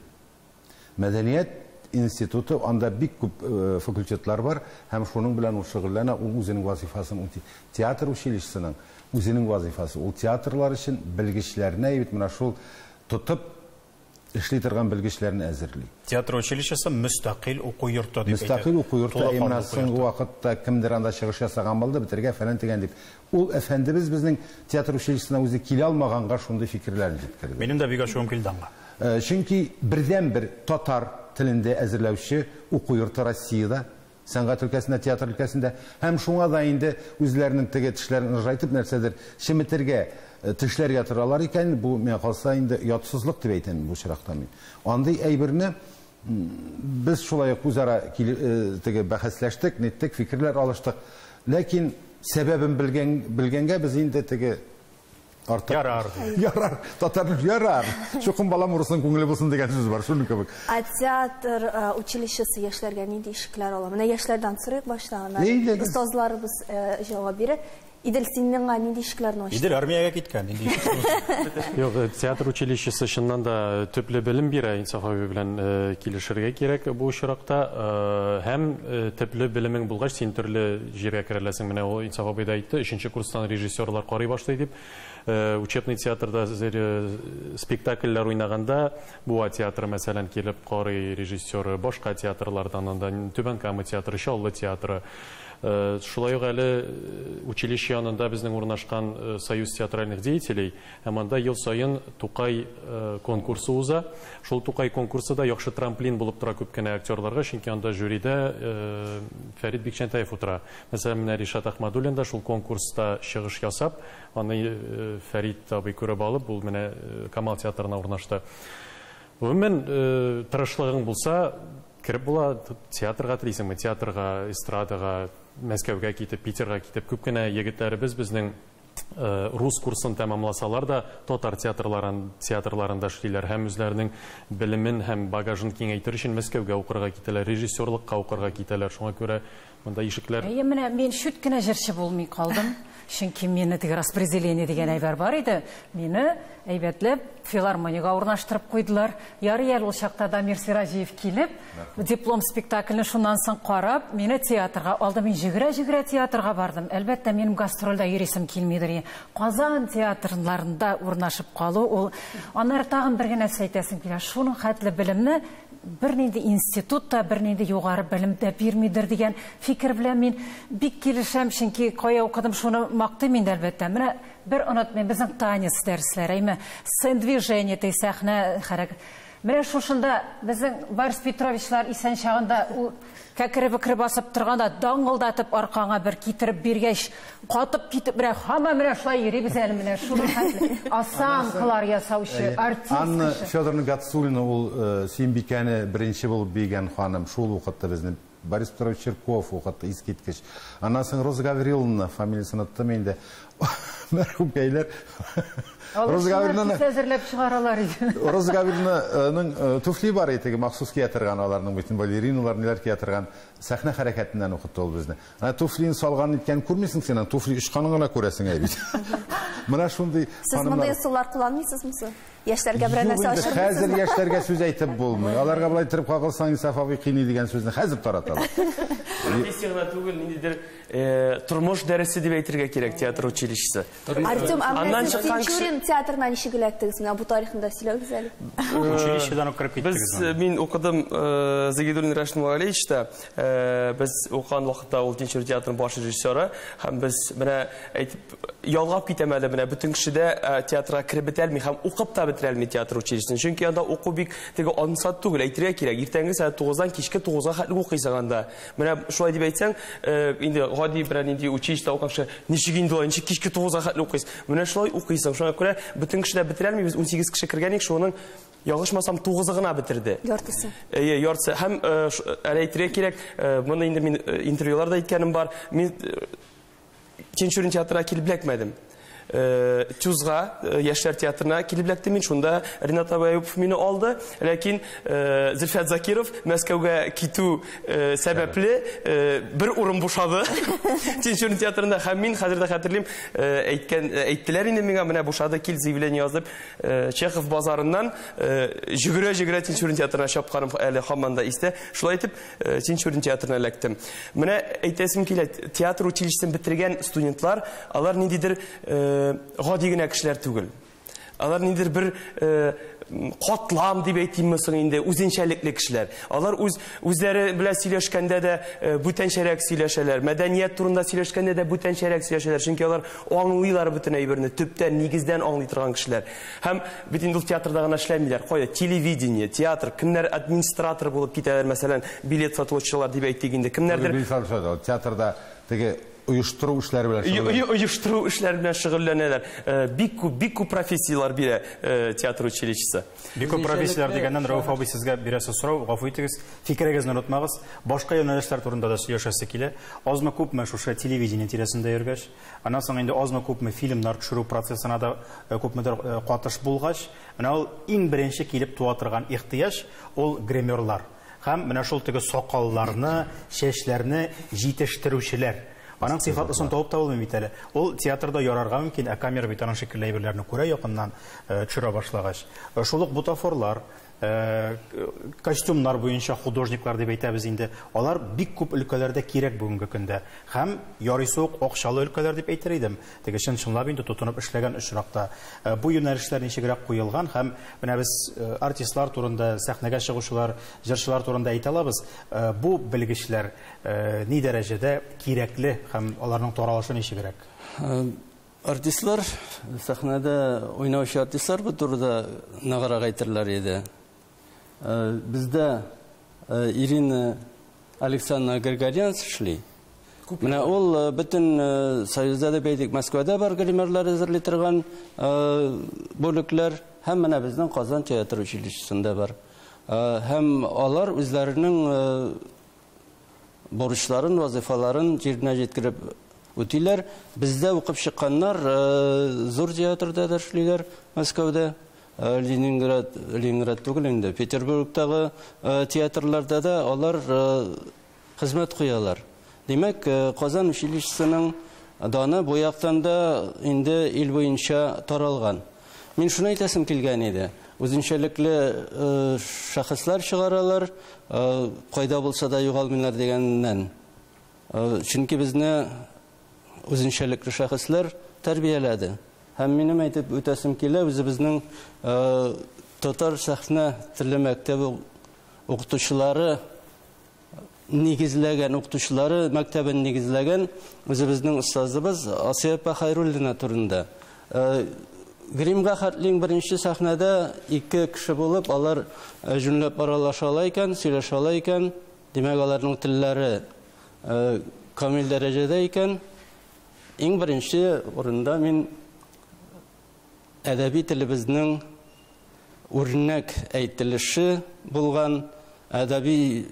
Мәдәният институты, анда бик күп факультетлар бар һәм шуның белән ул шөгыльләнә, ул үзенең вазифасын үти. Театр училищесының үзенең вазифасы, ул театрлар өчен белгечләрне бит менә шул тотып эшли торган белгечләрне әзерли. Театр училищесы мөстәкыйль уку йорты дип әйтә. Мөстәкыйль уку йорты, менә соңгы вакытта кемдер анда чыгыш ясаган булды, битергә фәлән дигән дип. Ул әфәндебез безнең театр училищесына үзе килә алмаганга шундый фикерләрне җиткерде. Минем дә бик ачуым килде аңа. Чөнки бердән-бер татар телендә әзерләүче уку йорты Россиядә, сәнгать өлкәсендә, театр өлкәсендә һәм шуңа да инде үзләренең теге тешләрен ыржайтып нәрсәдер чеметергә, тешләргә торалар икән, бу миңа калса инде ятсызлык дип әйтәм бу очракта мин. Андый әйберне без шулай ук үзара теге бәхәсләштек, ниттек, фикерләр алыштык. Ләкин сәбәбен белгәнгә без инде теге артык ярар. Ярар, татарның ярар. Шукын балам урысның күңеле булсын дигән сүз бар, шуның кебек. Ә театр училищесы яшьләргә нинди ишекләр ала? Менә яшьләрдән сорыйк башта. Остазларыбыз җавап бирә. Идел, син миңа нинди ишекләрне ачтың? Идел армиягә киткән, нинди ишекләр? Юк, театр училищесы чыннан да төпле белем бирә, Инсаф абый белән килешергә кирәк бу очракта. Һәм төпле белемең булгач, син төрле җиргә керә аласың. Менә ул Инсаф абый да әйтте, 3нче курстан режиссерлар карый башлый дип. Учебный театрда спектакльләр уйнаганда Буа театры, мәсәлән, килеп карый режиссеры, башка театрлардан, анда Түбән Кама театры, Чаллы театры. Шулай ук әле училище янында безнең урнашкан Союз театральных деятелей, һәм анда ел саен Тукай конкурсы уза. Шул Тукай конкурсы да яхшы трамплин булып тора күп кенә актерларга, чөнки анда жюрида Фәрит Бикчәнтаев утыра. Мәсәлән, менә Ришат Ахмадуллин да шул конкурста чыгыш ясап, аны Фәрит абый күреп алып, ул менә Камал театрына урнашты. Гомумән, тырышлыгың булса, кереп була, театрга телисеңме, театрга, эстрадага, Мәскәүгә китеп, Питерга китеп, күп кенә егетләребез безнең рус курсын тәмамласалар да, татар театрларында эшлиләр һәм үзләренең белемен һәм багажын киңәйтер өчен Мәскәүгә укырга китәләр, режиссерлыкка укырга китәләр. Шуңа күрә монда ишекләр. Әйе, менә мин чүт кенә җырчы булмый калдым, чөнки мине теге распределение дигән әйбер бар иде. Мине әйбәтләп филармониягә урнаштырып куйдылар. Ярый әле ул чакта Дамир Сираҗиев килеп, диплом спектаклен шуннан соң карап, мине театрга алды. Мин җигерә-җигерә театрга бардым. Әлбәттә, минем гастрольдә йөрисем килмидер. Казан театрларында урнашып калу ул. Аннары тагын бер генә нәрсә әйтәсем килә. Шуның хәтле белемне Бернинди институт та, бернинди югары белем дә бирмидер дигән фикер белән мин бик килешәм, чөнки кая укыдым, шуны мактыйм инде, әлбәттә. Менә бер онытмыйм, безнең танец дәресләре, әйме, сцен-движение, сәхнә хәрәкәт. Менә шушында безнең Борис Петровичлар исән чагында ул кәкре-бөкре басып торганда даңгылдатып аркаңа бер китереп биргәч, катып китеп, менә һаман менә шулай йөрибез әле, менә шуның хәтле осанкалар ясаучы артист. Анна Федоровна Гатсулина, ул Сөембикәне беренче булып бигән ханым, шул укытты безне. Борис Петрович Чирков укытты, искиткеч. Аннан соң Роза Гавриловна, фамилиясын оттым инде. Мәрхүмкәйләр. Роза Гавриловна әзерләп чыгаралар иде. Роза Гавриловнаның туфли бар иде, махсус кия торган, аларның бөтен балериналар ниләр кия торган, сәхнә хәрәкәтеннән укытты ул безне. Ана туфлин салган иткән күрмисең син, туфли очканын гына күрәсең әй бит. Менә шундый. Сез мондый ысуллар кулланмыйсызмы соң? Яшьләргә берәр нәрсә ашырмыйсызмы? Хәзер яшьләргә сүз әйтеп булмый. Аларга болай торып кагылсаң, Инсаф абый кыйный дигән сүзне хәзер тараталар. Профессия гына түгел, ниндидер тормыш дәресе дип әйтергә кирәк театр училищесы. Артем, ә менә сез Тинчурин театрына ничек эләктегез? Менә бу тарихын да сөйләгез әле. Училищедан ук кереп киттегез. Без, мин укыдым Загидуллин Рәшит Муллалиевичта. Без укыган вакытта ул Тинчурин театрының баш режиссеры, һәм без менә әйтеп ялгап китәм әле, менә бөтен кеше дә театрга кереп бетә алмый һәм укып та бетерә алмый театр училищесын. Чөнки анда уку бик теге ансат түгел, әйтергә кирәк. Иртәнге сәгать 9-дан кичке 9-га хәтле укыйсың анда. Менә шулай дип әйтсәң, инде гади берәр нинди училищеда укыган кеше ничек инде ул, ничек кичке 9-га хәтле укыйсың? Менә шулай укыйсың. Шуңа күрә бөтен кеше дә бетерә алмый. Без 18 кеше кергән идек, шуның ялгышмасам 9-ы гына бетерде. Яртысы. Әйе, яртысы. Һәм әле әйтергә кирәк, моны инде мин интервьюларда әйткәнем бар. Мин Тинчурин театрына килеп эләкмәдем. ТЮЗга, яшьләр театрына килеп эләктем мин. Шунда Ренат Аюпов мине алды. Ләкин Зөлфәт Закиров Мәскәүгә китү сәбәпле бер урын бушады Тинчурин театрында. Һәм мин хәзер дә хәтерлим, әйттеләр инде миңа, менә бушады, кил, заявление язып, Чехов базарыннан жүгерә-жүгерә Тинчурин театрына чапканым әле һаман да истә. Шулай итеп Тинчурин театрына эләктем. Менә әйтәсем килә, театр училищесын бетергән студентлар, алар ниндидер гади генә кешеләр түгел. Алар ниндидер бер катлам дип әйтимме соң инде, үзенчәлекле кешеләр. Алар үзләре белән сөйләшкәндә дә бүтәнчәрәк сөйләшәләр, мәдәният турында сөйләшкәндә дә бүтәнчәрәк сөйләшәләр, чөнки алар аңлыйлар бөтен әйберне, төптән, нигездән аңлый торган кешеләр. Һәм бит инде ул театрда гына эшләмиләр. Кая телевидение, театр, кемнәр администратор булып китәләр, мәсәлән, билет сатучылар дип әйтик инде, кемнәрдер билет сатучылар театрда теге оештыру эшләре белән шөгыльләнәләр. Оештыру эшләре белән шөгыльләнәләр. Бик күп, бик күп профессияләр бирә театр училищесы. Бик күп профессияләр дигәннән, Рәүф абый, сезгә бирәсе сорау, гафу итегез, фикерегезне онытмагыз. Башка юнәлешләр турында да сөйләшәсе килә. Азмы күпме шушы телевидение тирәсендә йөргәч, аннан соң инде азмы күпме фильмнар төшерү процессына да күпмедер катыш булгач, менә ул иң беренче килеп туа торган ихтыяҗ ул гримерлар. Һәм менә шул теге сакалларны, чәчләрне җитештерүчеләр. Аның сыйфатлысын табып та булмый бит әле. Ул театрда ярарга мөмкин, ә камера бит аның шикелле әйберләрне күрә якыннан төшерә башлагач. Шул ук бутафорлар, костюмнар буенча художниклар дип әйтәбез инде. Алар бик күп өлкәләрдә кирәк бүгенге көндә. Һәм ярыйсы ук акчалы өлкәләр дип әйтер идем. Теге чын-чынлап инде тотынып эшләгән очракта. Бу юнәлешләр ничегрәк куелган һәм менә без артистлар турында, сәхнәгә чыгучылар, җырчылар турында әйтә алабыз. Бу белгечләр ни дәрәҗәдә кирәкле һәм аларның таралышы ничегрәк? Артистлар, сәхнәдә уйнаучы артистлар бу турыда ныграк әйтерләр иде. Бездә Ирина Александровна Григорьянц эшли. Менә ул бөтен Союзда дип әйтик, Мәскәүдә бар гримерлар әзерли торган бүлекләр һәм менә безнең Казан театр училищесында бар. Һәм алар үзләренең бурычларын, вазифаларын җиренә җиткереп үтиләр. Бездә укып чыкканнар зур театрда да эшлиләр, Мәскәүдә. Ленинград, Ленинград түгел инде, Петербургтагы театрларда да алар хезмәт куялар. Димәк, Казан училищесының даны бу яктан да инде ил буенча таралган. Мин шуны әйтәсем килгән иде. Үзенчәлекле шәхесләр чыгаралар, кайда булса да югалмыйлар дигәннән. Чөнки безне үзенчәлекле шәхесләр тәрбияләде. Һәм минем әйтеп үтәсем килә, үзебезнең татар сәхнә теле мәктәбе укытучылары нигезләгән, укытучылары мәктәбен нигезләгән үзебезнең остазыбыз Асия апа Хайруллина турында. Гримга хәтле иң беренче сәхнәдә ике кеше булып, алар җүнләп аралаша ала икән, сөйләшә ала икән, димәк, аларның телләре камил дәрәҗәдә икән. Иң беренче урында мин әдәби телебезнең үрнәк әйтелеше булган әдәби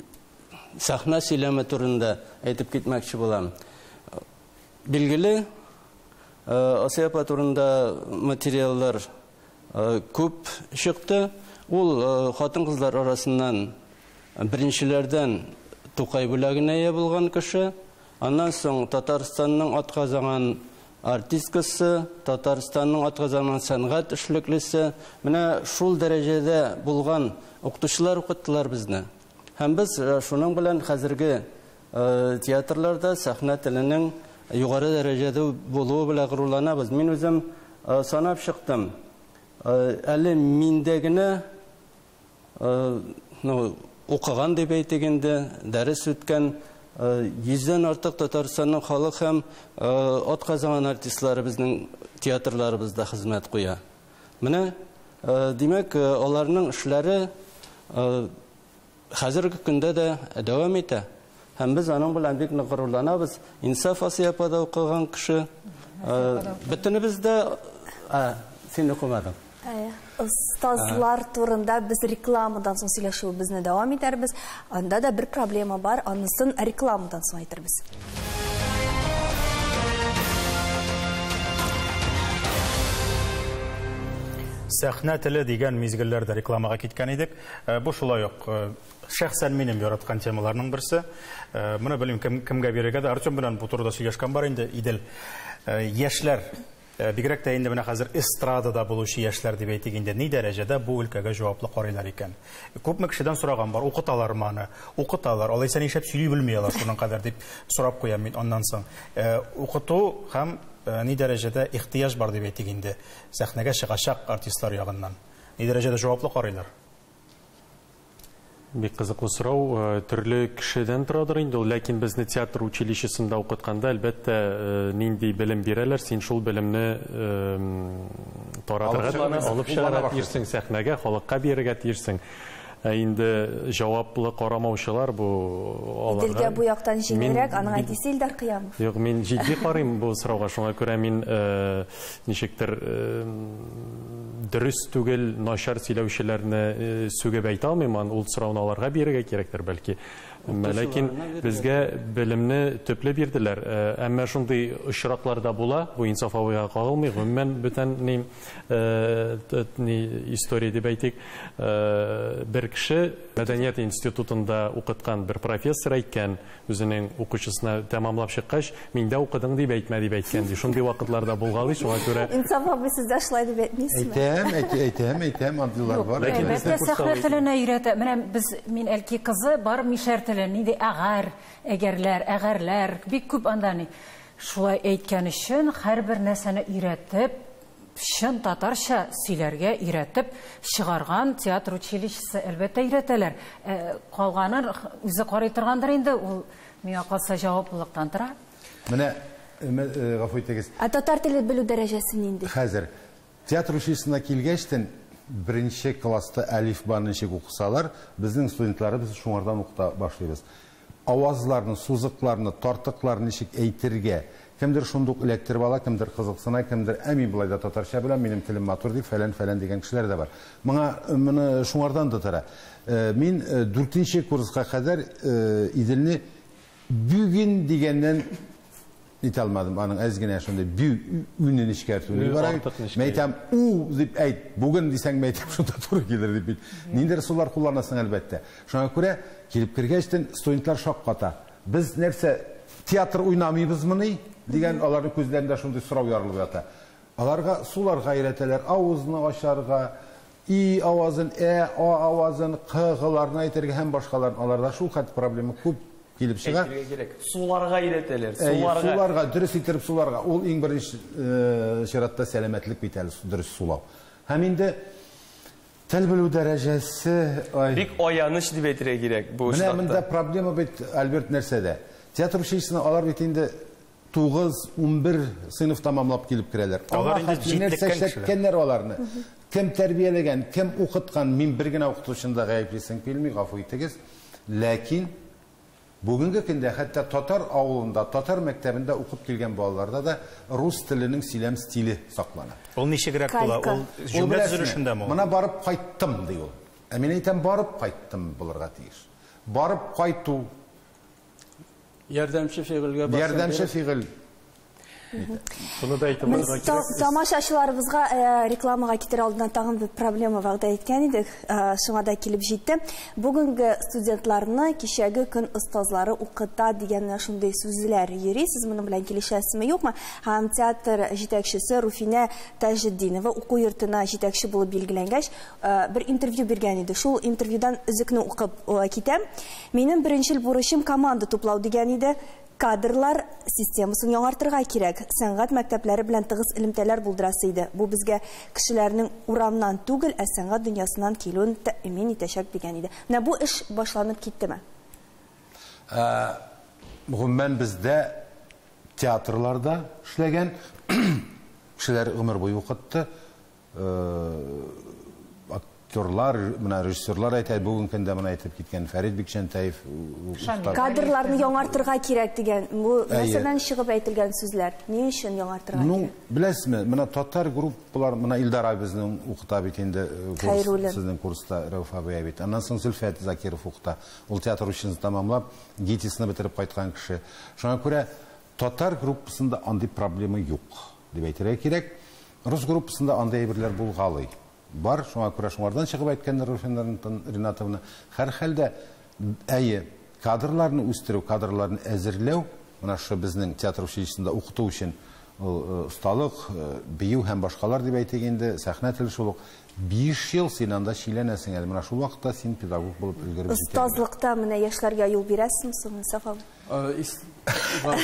сәхнә сөйләме турында әйтеп китмәкче булам. Билгеле, Асия апа турында материаллар күп чыкты. Ул хатын-кызлар арасыннан беренчеләрдән Тукай бүләгенә ия булган кеше. Аннан соң Татарстанның атказанган артисткасы, Татарстанның атказанган сәнгать эшлеклесе. Менә шул дәрәҗәдә булган укытучылар укыттылар безне. Һәм без шуның белән хәзерге театрларда сәхнә теленең югары дәрәҗәдә булуы белән горурланабыз. Мин үзем санап чыктым. Әле миндә генә укыган дип әйтик инде, дәрес үткән 100-дән артык Татарстанның халык һәм атказанган артистлары безнең театрларыбызда хезмәт куя. Менә, димәк, аларның эшләре хәзерге көндә дә дәвам итә. Һәм без аның белән бик нык горурланабыз. Инсаф Асия апа да укыган кеше. Бөтенебез дә, син укымадың. Остазлар турында без рекламадан соң сөйләшүебезне дәвам итәрбез. Анда да бер проблема бар, анысын рекламадан соң әйтербез. Сәхнә теле дигән мизгелләрдә рекламага киткән идек. Бу шулай ук шәхсән минем яраткан темаларның берсе. Моны белмим, кемгә бирергә дә. Артем белән бу турыда сөйләшкән бар инде, Идел. Яшьләр, бигрәк тә инде менә хәзер эстрадада булучы яшьләр дип әйтик инде, ни дәрәҗәдә бу өлкәгә җаваплы карыйлар икән? Күпме кешедән сораган бар, укыталармы аны? Укыталар, алайса нишләп сөйли белми алар шуның кадәр дип сорап куям мин аннан соң. Укыту һәм ни дәрәҗәдә ихтыяҗ бар дип әйтик инде, сәхнәгә чыгачак артистлар ягыннан. Ни дәрәҗәдә җаваплы карыйлар? Бик кызыклы сорау, төрле кешедән торадыр инде ул, ләкин безне театр училищесында укытканда, әлбәттә, нинди белем бирәләр, син шул белемне таратырга, алып чыгарга тиешсең сәхнәгә, халыкка бирергә тиешсең. Инде җаваплы карамаучылар бу аларга. Иделгә бу яктан җиңелрәк, аның әтисе Илдар Кыямов. Юк, мин җитди карыйм бу сорауга, шуңа күрә мин ничектер дөрес түгел, начар сөйләүчеләрне сүгеп әйтә алмыйм, ул сорауны аларга бирергә кирәктер бәлки. Ләкин безгә белемне төпле бирделәр. Әмма шундый очраклар да була, бу Инсаф абыйга кагылмый, гомумән бүтән ни история дип әйтик. Бер кеше мәдәният институтында укыткан бер профессор әйткән, үзенең укучысына тәмамлап чыккач, миндә укыдың дип әйтмә дип әйткән ди. Шундый вакытларда булгалый, шуңа күрә. Инсаф абый, сез дә шулай дип әйтмисезме? Әйтәм, әйтәм, андыйлар бар. Әлбәттә, сәхнә теленә өйрәтә. Менә без, мин Әлки кызы, бар мишәр теле, нинди әгәр, әгәрләр, әгәрләр, бик күп анда ни. Шулай әйткән өчен һәрбер нәрсәне өйрәтеп, чын татарча сөйләргә өйрәтеп чыгарган театр училищесы әлбәттә өйрәтәләр. Калганын үзе карый торгандыр инде, ул миңа калса җаваплылыктан тора. Менә, гафу итегез. Ә татар теле белү дәрәҗәсе нинди? Хәзер театр училищесына килгәчтен беренче класста әлифбаны ничек укысалар, безнең студентларыбыз шуңардан укыта башлыйбыз. Авазларны, сузыкларны, тартыкларны ничек әйтергә. Кемдер шундук эләктереп ала, кемдер кызыксына, кемдер, ә мин болай да татарча беләм, минем телем матур дип, фәлән-фәлән дигән кешеләр дә бар. Моңа, моны шуңардан да тора. Мин 4нче курска кадәр Иделне бүген дигәннән итә алмадым. Аның әз генә шундый бю үнен эшкәртүне бар. Мәйтәм, у дип әйт, бүген дисәң мәйтәм, шунда туры килер дип бит. Ниндидер ысуллар кулланасың әлбәттә. Шуңа күрә килеп кергәчтен студентлар шакката. Без нәрсә театр уйнамыйбызмыни дигән аларның күзләрендә шундый сорау ярылып ята. Аларга суларга өйрәтәләр, авызны ачарга, и авазын, э, а авазын, q, г-ларны әйтергә һәм башкалар. Аларда шул хәтле проблема күп килеп чыга. Әйтергә кирәк. Суларга өйрәтәләр, суларга. Суларга, дөрес итеп суларга. Ул иң беренче чиратта сәламәтлек бит әле, дөрес сулау. Һәм инде Тел белү дәрәҗәсе, ай. Бик аяныч дип әйтергә кирәк бу Менә очракта. монда проблема бит, Альберт, нәрсәдә? Театр училищесына алар бит инде 9-11 сыйныф тамамлап килеп керәләр. Алар Аңа инде хәтле нәрсә җитлеккән кешеләр. эшләткәннәр аларны. Кем тәрбияләгән, кем укыткан, мин бер генә укытучыны да гаеплисем килми, гафу итегез. Ләкин бүгенге көндә хәтта татар авылында, татар мәктәбендә укып килгән балаларда да рус теленең сөйләм стиле саклана. Ул ничегрәк була? Калька. Ул Ул җөмлә беләсезме, төзелешендәме ул? Менә барып кайттым ди ул. Ә мин әйтәм, барып кайттым булырга тиеш. Барып кайту, Ярдәмче фигыльгә басым ярдәмче биреп- фигыль. Шуны да әйтеп Без узарга кирәк. тамашачыларыбызга рекламага китер алдыннан тагын бер проблема вәгъдә иткән идек, шуңа да килеп җитте. Бүгенге студентларны кичәге көн остазлары укыта дигән менә шундый сүзләр йөри. Сез моның белән килешәсезме, юкмы? Һәм театр җитәкчесе Руфинә Таҗетдинова уку йортына җитәкче булып билгеләнгәч, бер интервью биргән иде. Шул интервьюдан өзекне укып китәм. Минем беренчел бурычым команда туплау дигән иде. Кадрлар системасын яңартырга кирәк. Сәнгать мәктәпләре белән тыгыз элемтәләр булдырасы иде. Бу безгә кешеләрнең урамнан түгел, ә сәнгать дөньясыннан килүен тәэмин итәчәк дигән иде. Менә бу эш башланып киттеме? Гомумән бездә театрларда эшләгән кешеләр гомер буе укытты. Актерлар, менә режиссерлар әйтә, бүгенге көндә менә әйтеп киткән Фәрит Бикчәнтәев, Шамил. уста. Кадрларны яңартырга кирәк дигән. Бу Әйе. нәрсәдән чыгып әйтелгән сүзләр? Ни өчен яңартырга Ну, кирәк? беләсезме, менә татар группалар, менә Илдар абый безнең укыта бит инде, курс, Хәйруллин. сезнең курста Рәүф абый бит. Аннан соң Зөлфәт Закиров укыта. Ул театр училищесын тамамлап, ГИТИСны бетереп кайткан кеше. Шуңа күрә татар группасында андый проблема юк дип әйтергә кирәк. Рус группасында андый әйберләр булгалый. Бар, шуңа күрә шуңардан чыгып әйткәннәр Руфина Ринатовна. Һәр хәлдә, әйе, кадрларны үстерү, кадрларны әзерләү, менә шу безнең театр училищесында укыту өчен ул, осталык, бию һәм башкалар дип әйтик инде, сәхнә теле шул ук. 5 ел син анда чиләнәсең әле. Менә шул вакытта син педагог булып өлгереп җитәсең. Остазлыкта менә яшьләргә юл бирәсезме соң, Инсаф абый?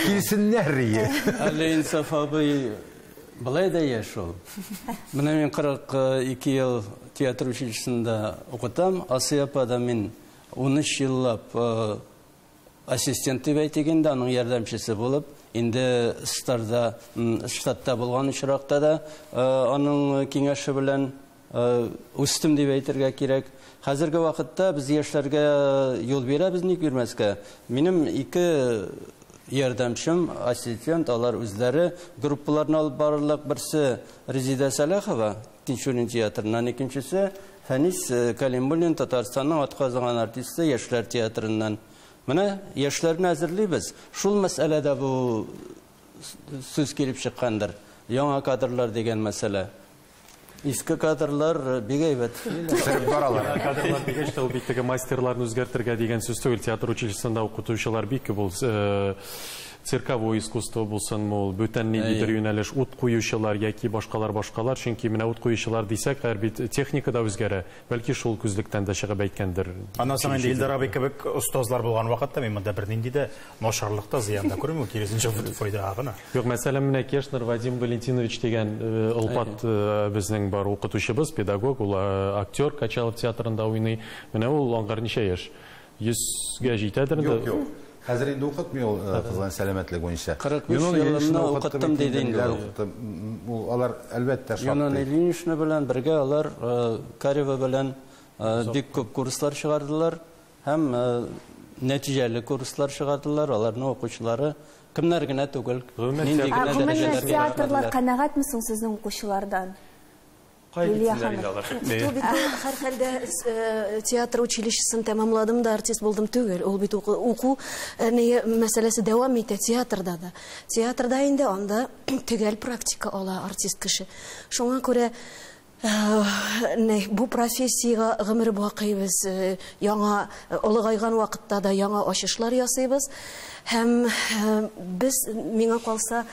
Килсеннәр ие. Әле Инсаф абый былай да яшь ул. Менә мин 42 ел театр училищесында укытам. Асия апа да мин 13 еллап ассистент дип әйтик инде, аның ярдәмчесе булып, инде штатта булган очракта да, аның киңәше белән, үстем дип әйтергә кирәк. Хәзерге вакытта без яшьләргә юл бирәбез, ник бирмәскә? Минем ике ярдәмчем, ассистент, алар үзләре группаларны алып барырлык. Берсе Резида Сәлахова, Тинчурин театрыннан, икенчесе Фәнис Калимуллин, Татарстанның атказанган артисты, Яшьләр театрыннан. Менә яшьләрне әзерлибез. Шул мәсьәләдә бу сүз килеп чыккандыр. Яңа кадрлар дигән мәсьәлә. Иске кадрлар бик әйбәт. Үстереп баралар. Кадрлар дигәч тә ул бит теге мастерларны үзгәртергә дигән сүз түгел. Театр училищесында укытучылар бик күп ул, цирковой искусство булсын, ул бүтән ниндидер юнәлеш, ут куючылар яки башкалар, башкалар. Чөнки менә ут куючылар дисәк, һәр бит техника да үзгәрә. Бәлки шул күзлектән дә чыгып әйткәндер. Аннан соң инде Илдар абый кебек остазлар булган вакытта мин монда бернинди дә начарлык та, зыян да күрмим, киресенчә файда гына. Юк, мәсәлән, менә Кешнер Вадим Валентинович дигән, олпат, безнең бар укытучыбыз, педагог, ул, актер, Качалов театрында уйный. Менә ул аңгар ничә яшь? 100гә җитәдер инде. Юк, юк. Хәзер инде укытмый ул, кызган сәламәтлек буенча. 45 Юнон елында Ильиничны укытты укыттым бит инде, диде инде ниләр ул. укытты. Ул алар әлбәттә шактый. Юнон Ильинична белән бергә алар, Карева белән, бик күп курслар чыгардылар һәм, нәтиҗәле курслар чыгардылар. Аларның укучылары кемнәр генә түгел, Гомумән, нинди театр- генә Ә, гомумән, дәрәҗәләргә театрлар чыгардылар. канәгатьме соң сезнең укучылардан? Кай Лилия китсеннәр ханым. инде алар? Укыту бит ул һәр хәлдә, театр училищесын тәмамладым да артист булдым түгел. Ул бит уку, мәсьәләсе дәвам итә театрда да. Театрда инде анда төгәл практика ала артист кеше. Шуңа күрә, бу профессиягә гомер бакый без, яңа, олыгайган вакытта да яңа ачышлар ясыйбыз. Һәм, без, миңа калса,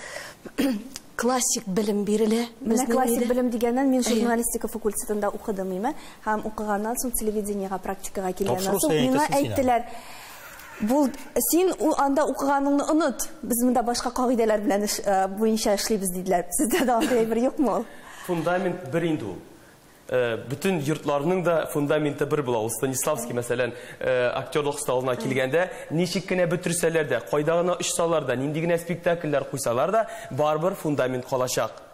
классик белем бирелә. Менә Безнең классик илдә. белем дигәннән мин Әйе. журналистика факультетында укыдым име. Һәм укыганнан соң телевидениега практикага килгәннән Тапшыру соң сәяхәте миңа син аны. әйттеләр, Бул, син анда укыганыңны оныт. Без монда башка кагыйдәләр белән буенча эшлибез диделәр. Сездә дә андый әйбер юкмы ул? Фундамент бер инде ул. Бөтен йортларның да фундаменты бер була. Ул Станиславский, мәсәлән, актерлык осталыгына килгәндә, ничек кенә бөтерсәләр дә, кайда гына очсалар да, нинди генә спектакльләр куйсалар да, барыбер фундамент калачак.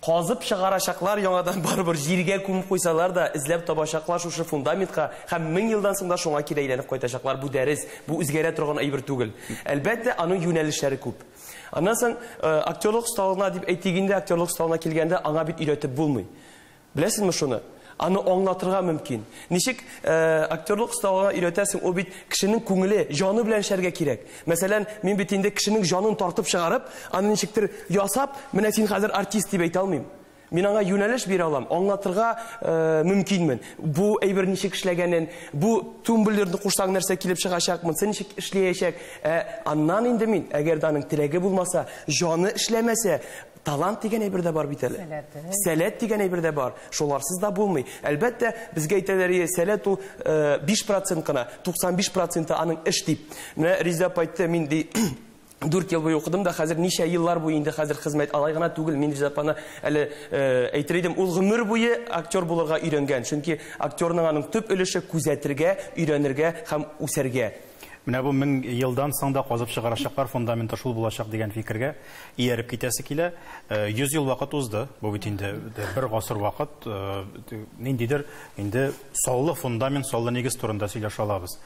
Казып чыгарачаклар яңадан барыбер җиргә күмеп куйсалар да, эзләп табачаклар шушы фундаментка һәм 1000 елдан соң да шуңа кире әйләнеп кайтачаклар. Бу дәрес, бу үзгәрә торган әйбер түгел. Әлбәттә, аның юнәлешләре күп. Аннан соң актерлык осталыгына дип әйтик инде, актерлык осталыгына килгәндә аңа бит өйрәтеп булмый. Беләсезме шуны? Аны аңлатырга мөмкин. Ничек актерлык осталыгына өйрәтәсең, ул бит кешенең күңеле, җаны белән эшләргә кирәк. Мәсәлән, мин бит инде кешенең җанын тартып чыгарып, аны ничектер ясап, менә син хәзер артист дип әйтә алмыйм. Мин аңа юнәлеш бирә алам, аңлатырга мөмкинмен. Бу әйбер ничек эшләгәнен, бу тумблерны кушсаң нәрсә килеп чыгачак, монысы ничек эшләячәк. Аннан инде мин, әгәр дә аның теләге булмаса, җаны эшләмәсә, талант дигән әйбер дә бар бит әле. Сәләт дигән әйбер дә бар. Шуларсыз да булмый. Әлбәттә, безгә әйтәләр, сәләт ул 5% кына, 95% аның эш дип. Менә Риза апа әйтте, мин ди 4 ел буе укыдым да, хәзер ничә еллар буе инде хәзер хезмәт алай гына түгел. Мин Риза апаны әле әйтер идем, ул гомер буе актер булырга өйрәнгән. Чөнки актерның аның төп өлеше күзәтергә, өйрәнергә һәм үсәргә. Менә бу 1000 елдан соң да казып чыгарачаклар, фундаменты шул булачак дигән фикергә ияреп китәсе килә. 100 ел вакыт узды. Бу бит инде бер гасыр вакыт. Ниндидер инде саллы фундамент, саллы нигез турында сөйләшә алабыз.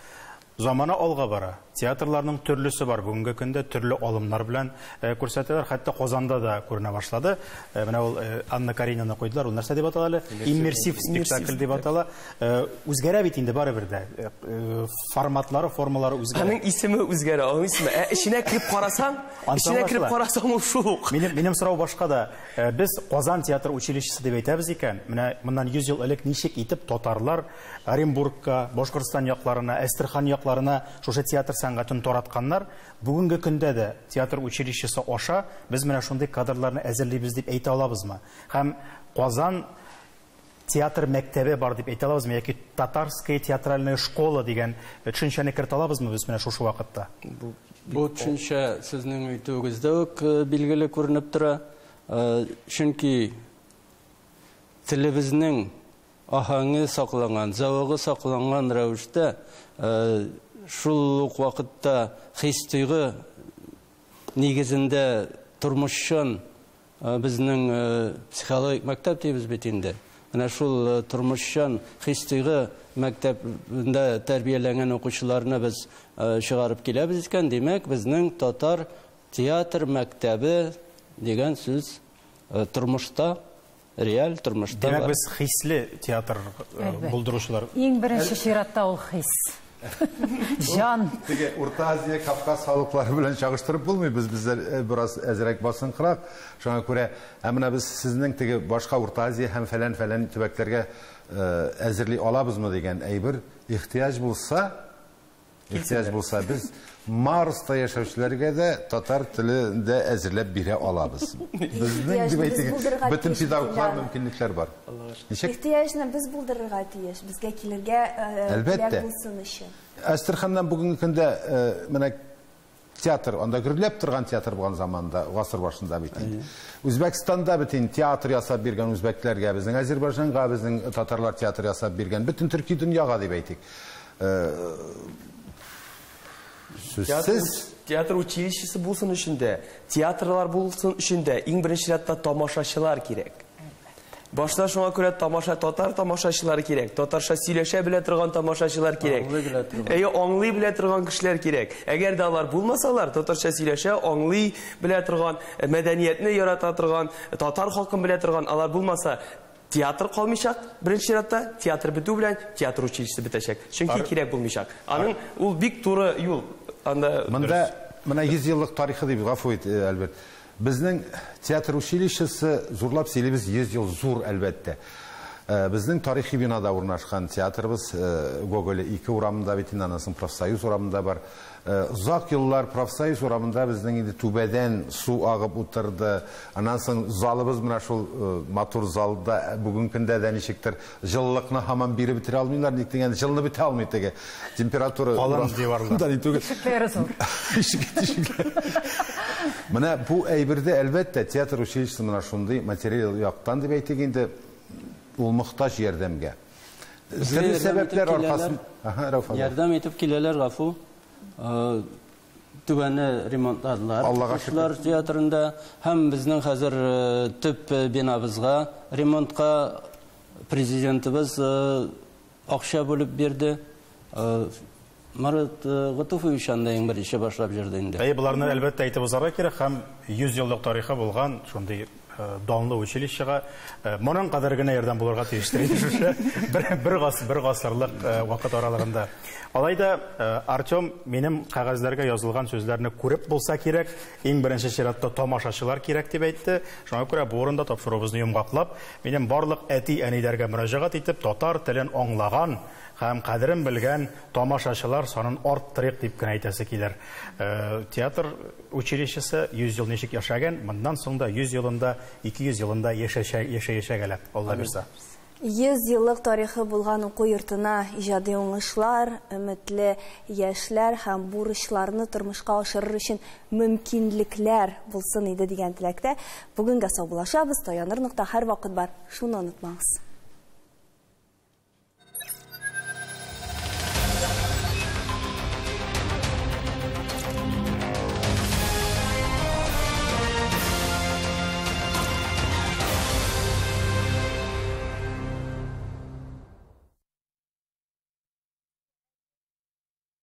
Замана алга бара. Театрларның төрлесе бар. Бүгенге көндә төрле алымнар белән күрсәтәләр. Хәтта Казанда да күренә башлады. Менә ул Анна Каренина куйдылар. Ул нәрсә дип атала әле? Иммерсив спектакль дип атала. Үзгәрә бит инде барыбер дә. Форматлары, формалары үзгәрә. Аның исеме үзгәрә, аның исеме. Эченә кереп карасаң, эченә кереп карасаң ул шул ук. Минем сорау башка да. Без Казан театр училищесы дип әйтәбез икән, менә моннан 100 ел элек ничек итеп татарлар Оренбургка, Башкортстан якларына, Әстерхан якларына шушы театр сәнгатен таратканнар. Бүгенге көндә дә театр училищесы аша без менә шундый кадрларны әзерлибез дип әйтә алабызмы? Һәм Казан театр мәктәбе бар дип әйтә алабызмы? Яки татарская театральная школа дигән төшенчәне кертә алабызмы без менә шушы вакытта? Бу төшенчә сезнең әйтүегездә үк билгеле күренеп тора. Чөнки телебезнең аһәңе сакланган, зәвыгы сакланган рәвештә, шул ук вакытта хис-тойгы нигезендә тормышчан безнең психологик мәктәп дибез бит инде. Менә шул тормышчан хис-тойгы мәктәбендә тәрбияләнгән укучыларны без чыгарып киләбез икән, димәк, безнең татар театр мәктәбе дигән сүз тормышта, реаль тормышта. Димәк, без хисле театр булдыручылар. Иң беренче чиратта ул хис. Жан. Теге Урта Азия, Кавказ халыклары белән чагыштырып булмый. Без безләр бераз әзрәк басынкырак. Шуңа күрә, ә менә без сезнең теге башка Урта Азия һәм фәлән-фәлән төбәкләргә әзерли алабызмы дигән әйбер ихтыяҗ булса, без Марста яшәүчеләргә дә татар телендә әзерләп бирә алабыз. Безнең дип әйтик, бөтен педагоглар мөмкинлекләр бар. Ничек? Ихтыяҗны без булдырырга тиеш, безгә килергә теләк булсын өчен. Әстерханнан бүгенге көндә менә театр, анда гөрләп торган театр булган заманда, гасыр башында бит инде. Үзбәкстанда бит инде театр ясап биргән үзбәкләргә, безнең Азербайҗанга безнең татарлар театр ясап биргән, бөтен төрки дөньяга дип әйтик. Сүзсез театр училищесы булсын өчен дә, театрлар булсын өчен дә иң беренче чиратта тамашачылар кирәк. Башта шуңа күрә тамаша, татар тамашачылары кирәк, татарча сөйләшә белә торган тамашачылар кирәк. Әйе, аңлый белә торган кешеләр кирәк. Әгәр дә алар булмасалар, татарча сөйләшә, аңлый белә торган, мәдәниятне ярата торган, татар халкын белә торган алар булмаса, театр калмыйчак, беренче чиратта театр бетү белән театр училищесы бетәчәк. Чөнки кирәк булмыйчак. Аның ул бик туры юл. Анда монда менә 100 еллык тарихы дип гафу ит, Альберт. Безнең театр училищесы зурлап сөйлибез 100 ел зур әлбәттә. Безнең тарихи бинада урнашкан театрыбыз Гоголь 2 урамында бит инде, аннан соң Профсоюз урамында бар. Озак еллар Профсоюз урамында безнең инде түбәдән су агып утырды. Аннан соң залыбыз менә шул матур залда бүгенге көндә дә ничектер җылылыкны һаман биреп бетерә алмыйлар, ник дигәндә җылыны бетә алмый теге. Температура калын диварлар. Ишекләре зур. Менә бу әйбердә әлбәттә театр училищесы менә шундый материал яктан дип әйтик инде. Ул мохтаҗ ярдәмгә. Төрле сәбәпләр аркасында. Ярдәм итеп киләләр, гафу. Түбәне ремонтладылар. Аллага шөкер. Театрында һәм безнең хәзер төп бинабызга ремонтка президентыбыз акча бүлеп бирде. Марат Готуфович анда иң беренче башлап җөрде инде. Әйе, боларны әлбәттә әйтеп узарга кирәк һәм 100 еллык тарихы булган шундый данлы училищега моның кадәр генә ярдәм булырга тиештер инде шушы бер гасырлык вакыт аралыгында. Алай да Артем минем кәгазьләргә язылган сүзләрне күреп булса кирәк, иң беренче чиратта тамашачылар кирәк дип әйтте. Шуңа күрә бу урында тапшыруыбызны йомгаклап, минем барлык әти-әниләргә мөрәҗәгать итеп, татар телен аңлаган һәм кадерен белгән тамашачылар санын арттырыйк дип кенә әйтәсе килер. Театр училищесы 100 ел ничек яшәгән, моннан соң да 100 елында, 200 елында яшәячәк әле, Алла бирсә. 100 еллык тарихы булган уку йортына иҗади уңышлар, өметле яшьләр һәм бурычларны тормышка ашырыр өчен мөмкинлекләр булсын иде дигән теләктә бүгенгә саубуллашабыз. Таяныр нокта һәрвакыт бар, шуны онытмагыз.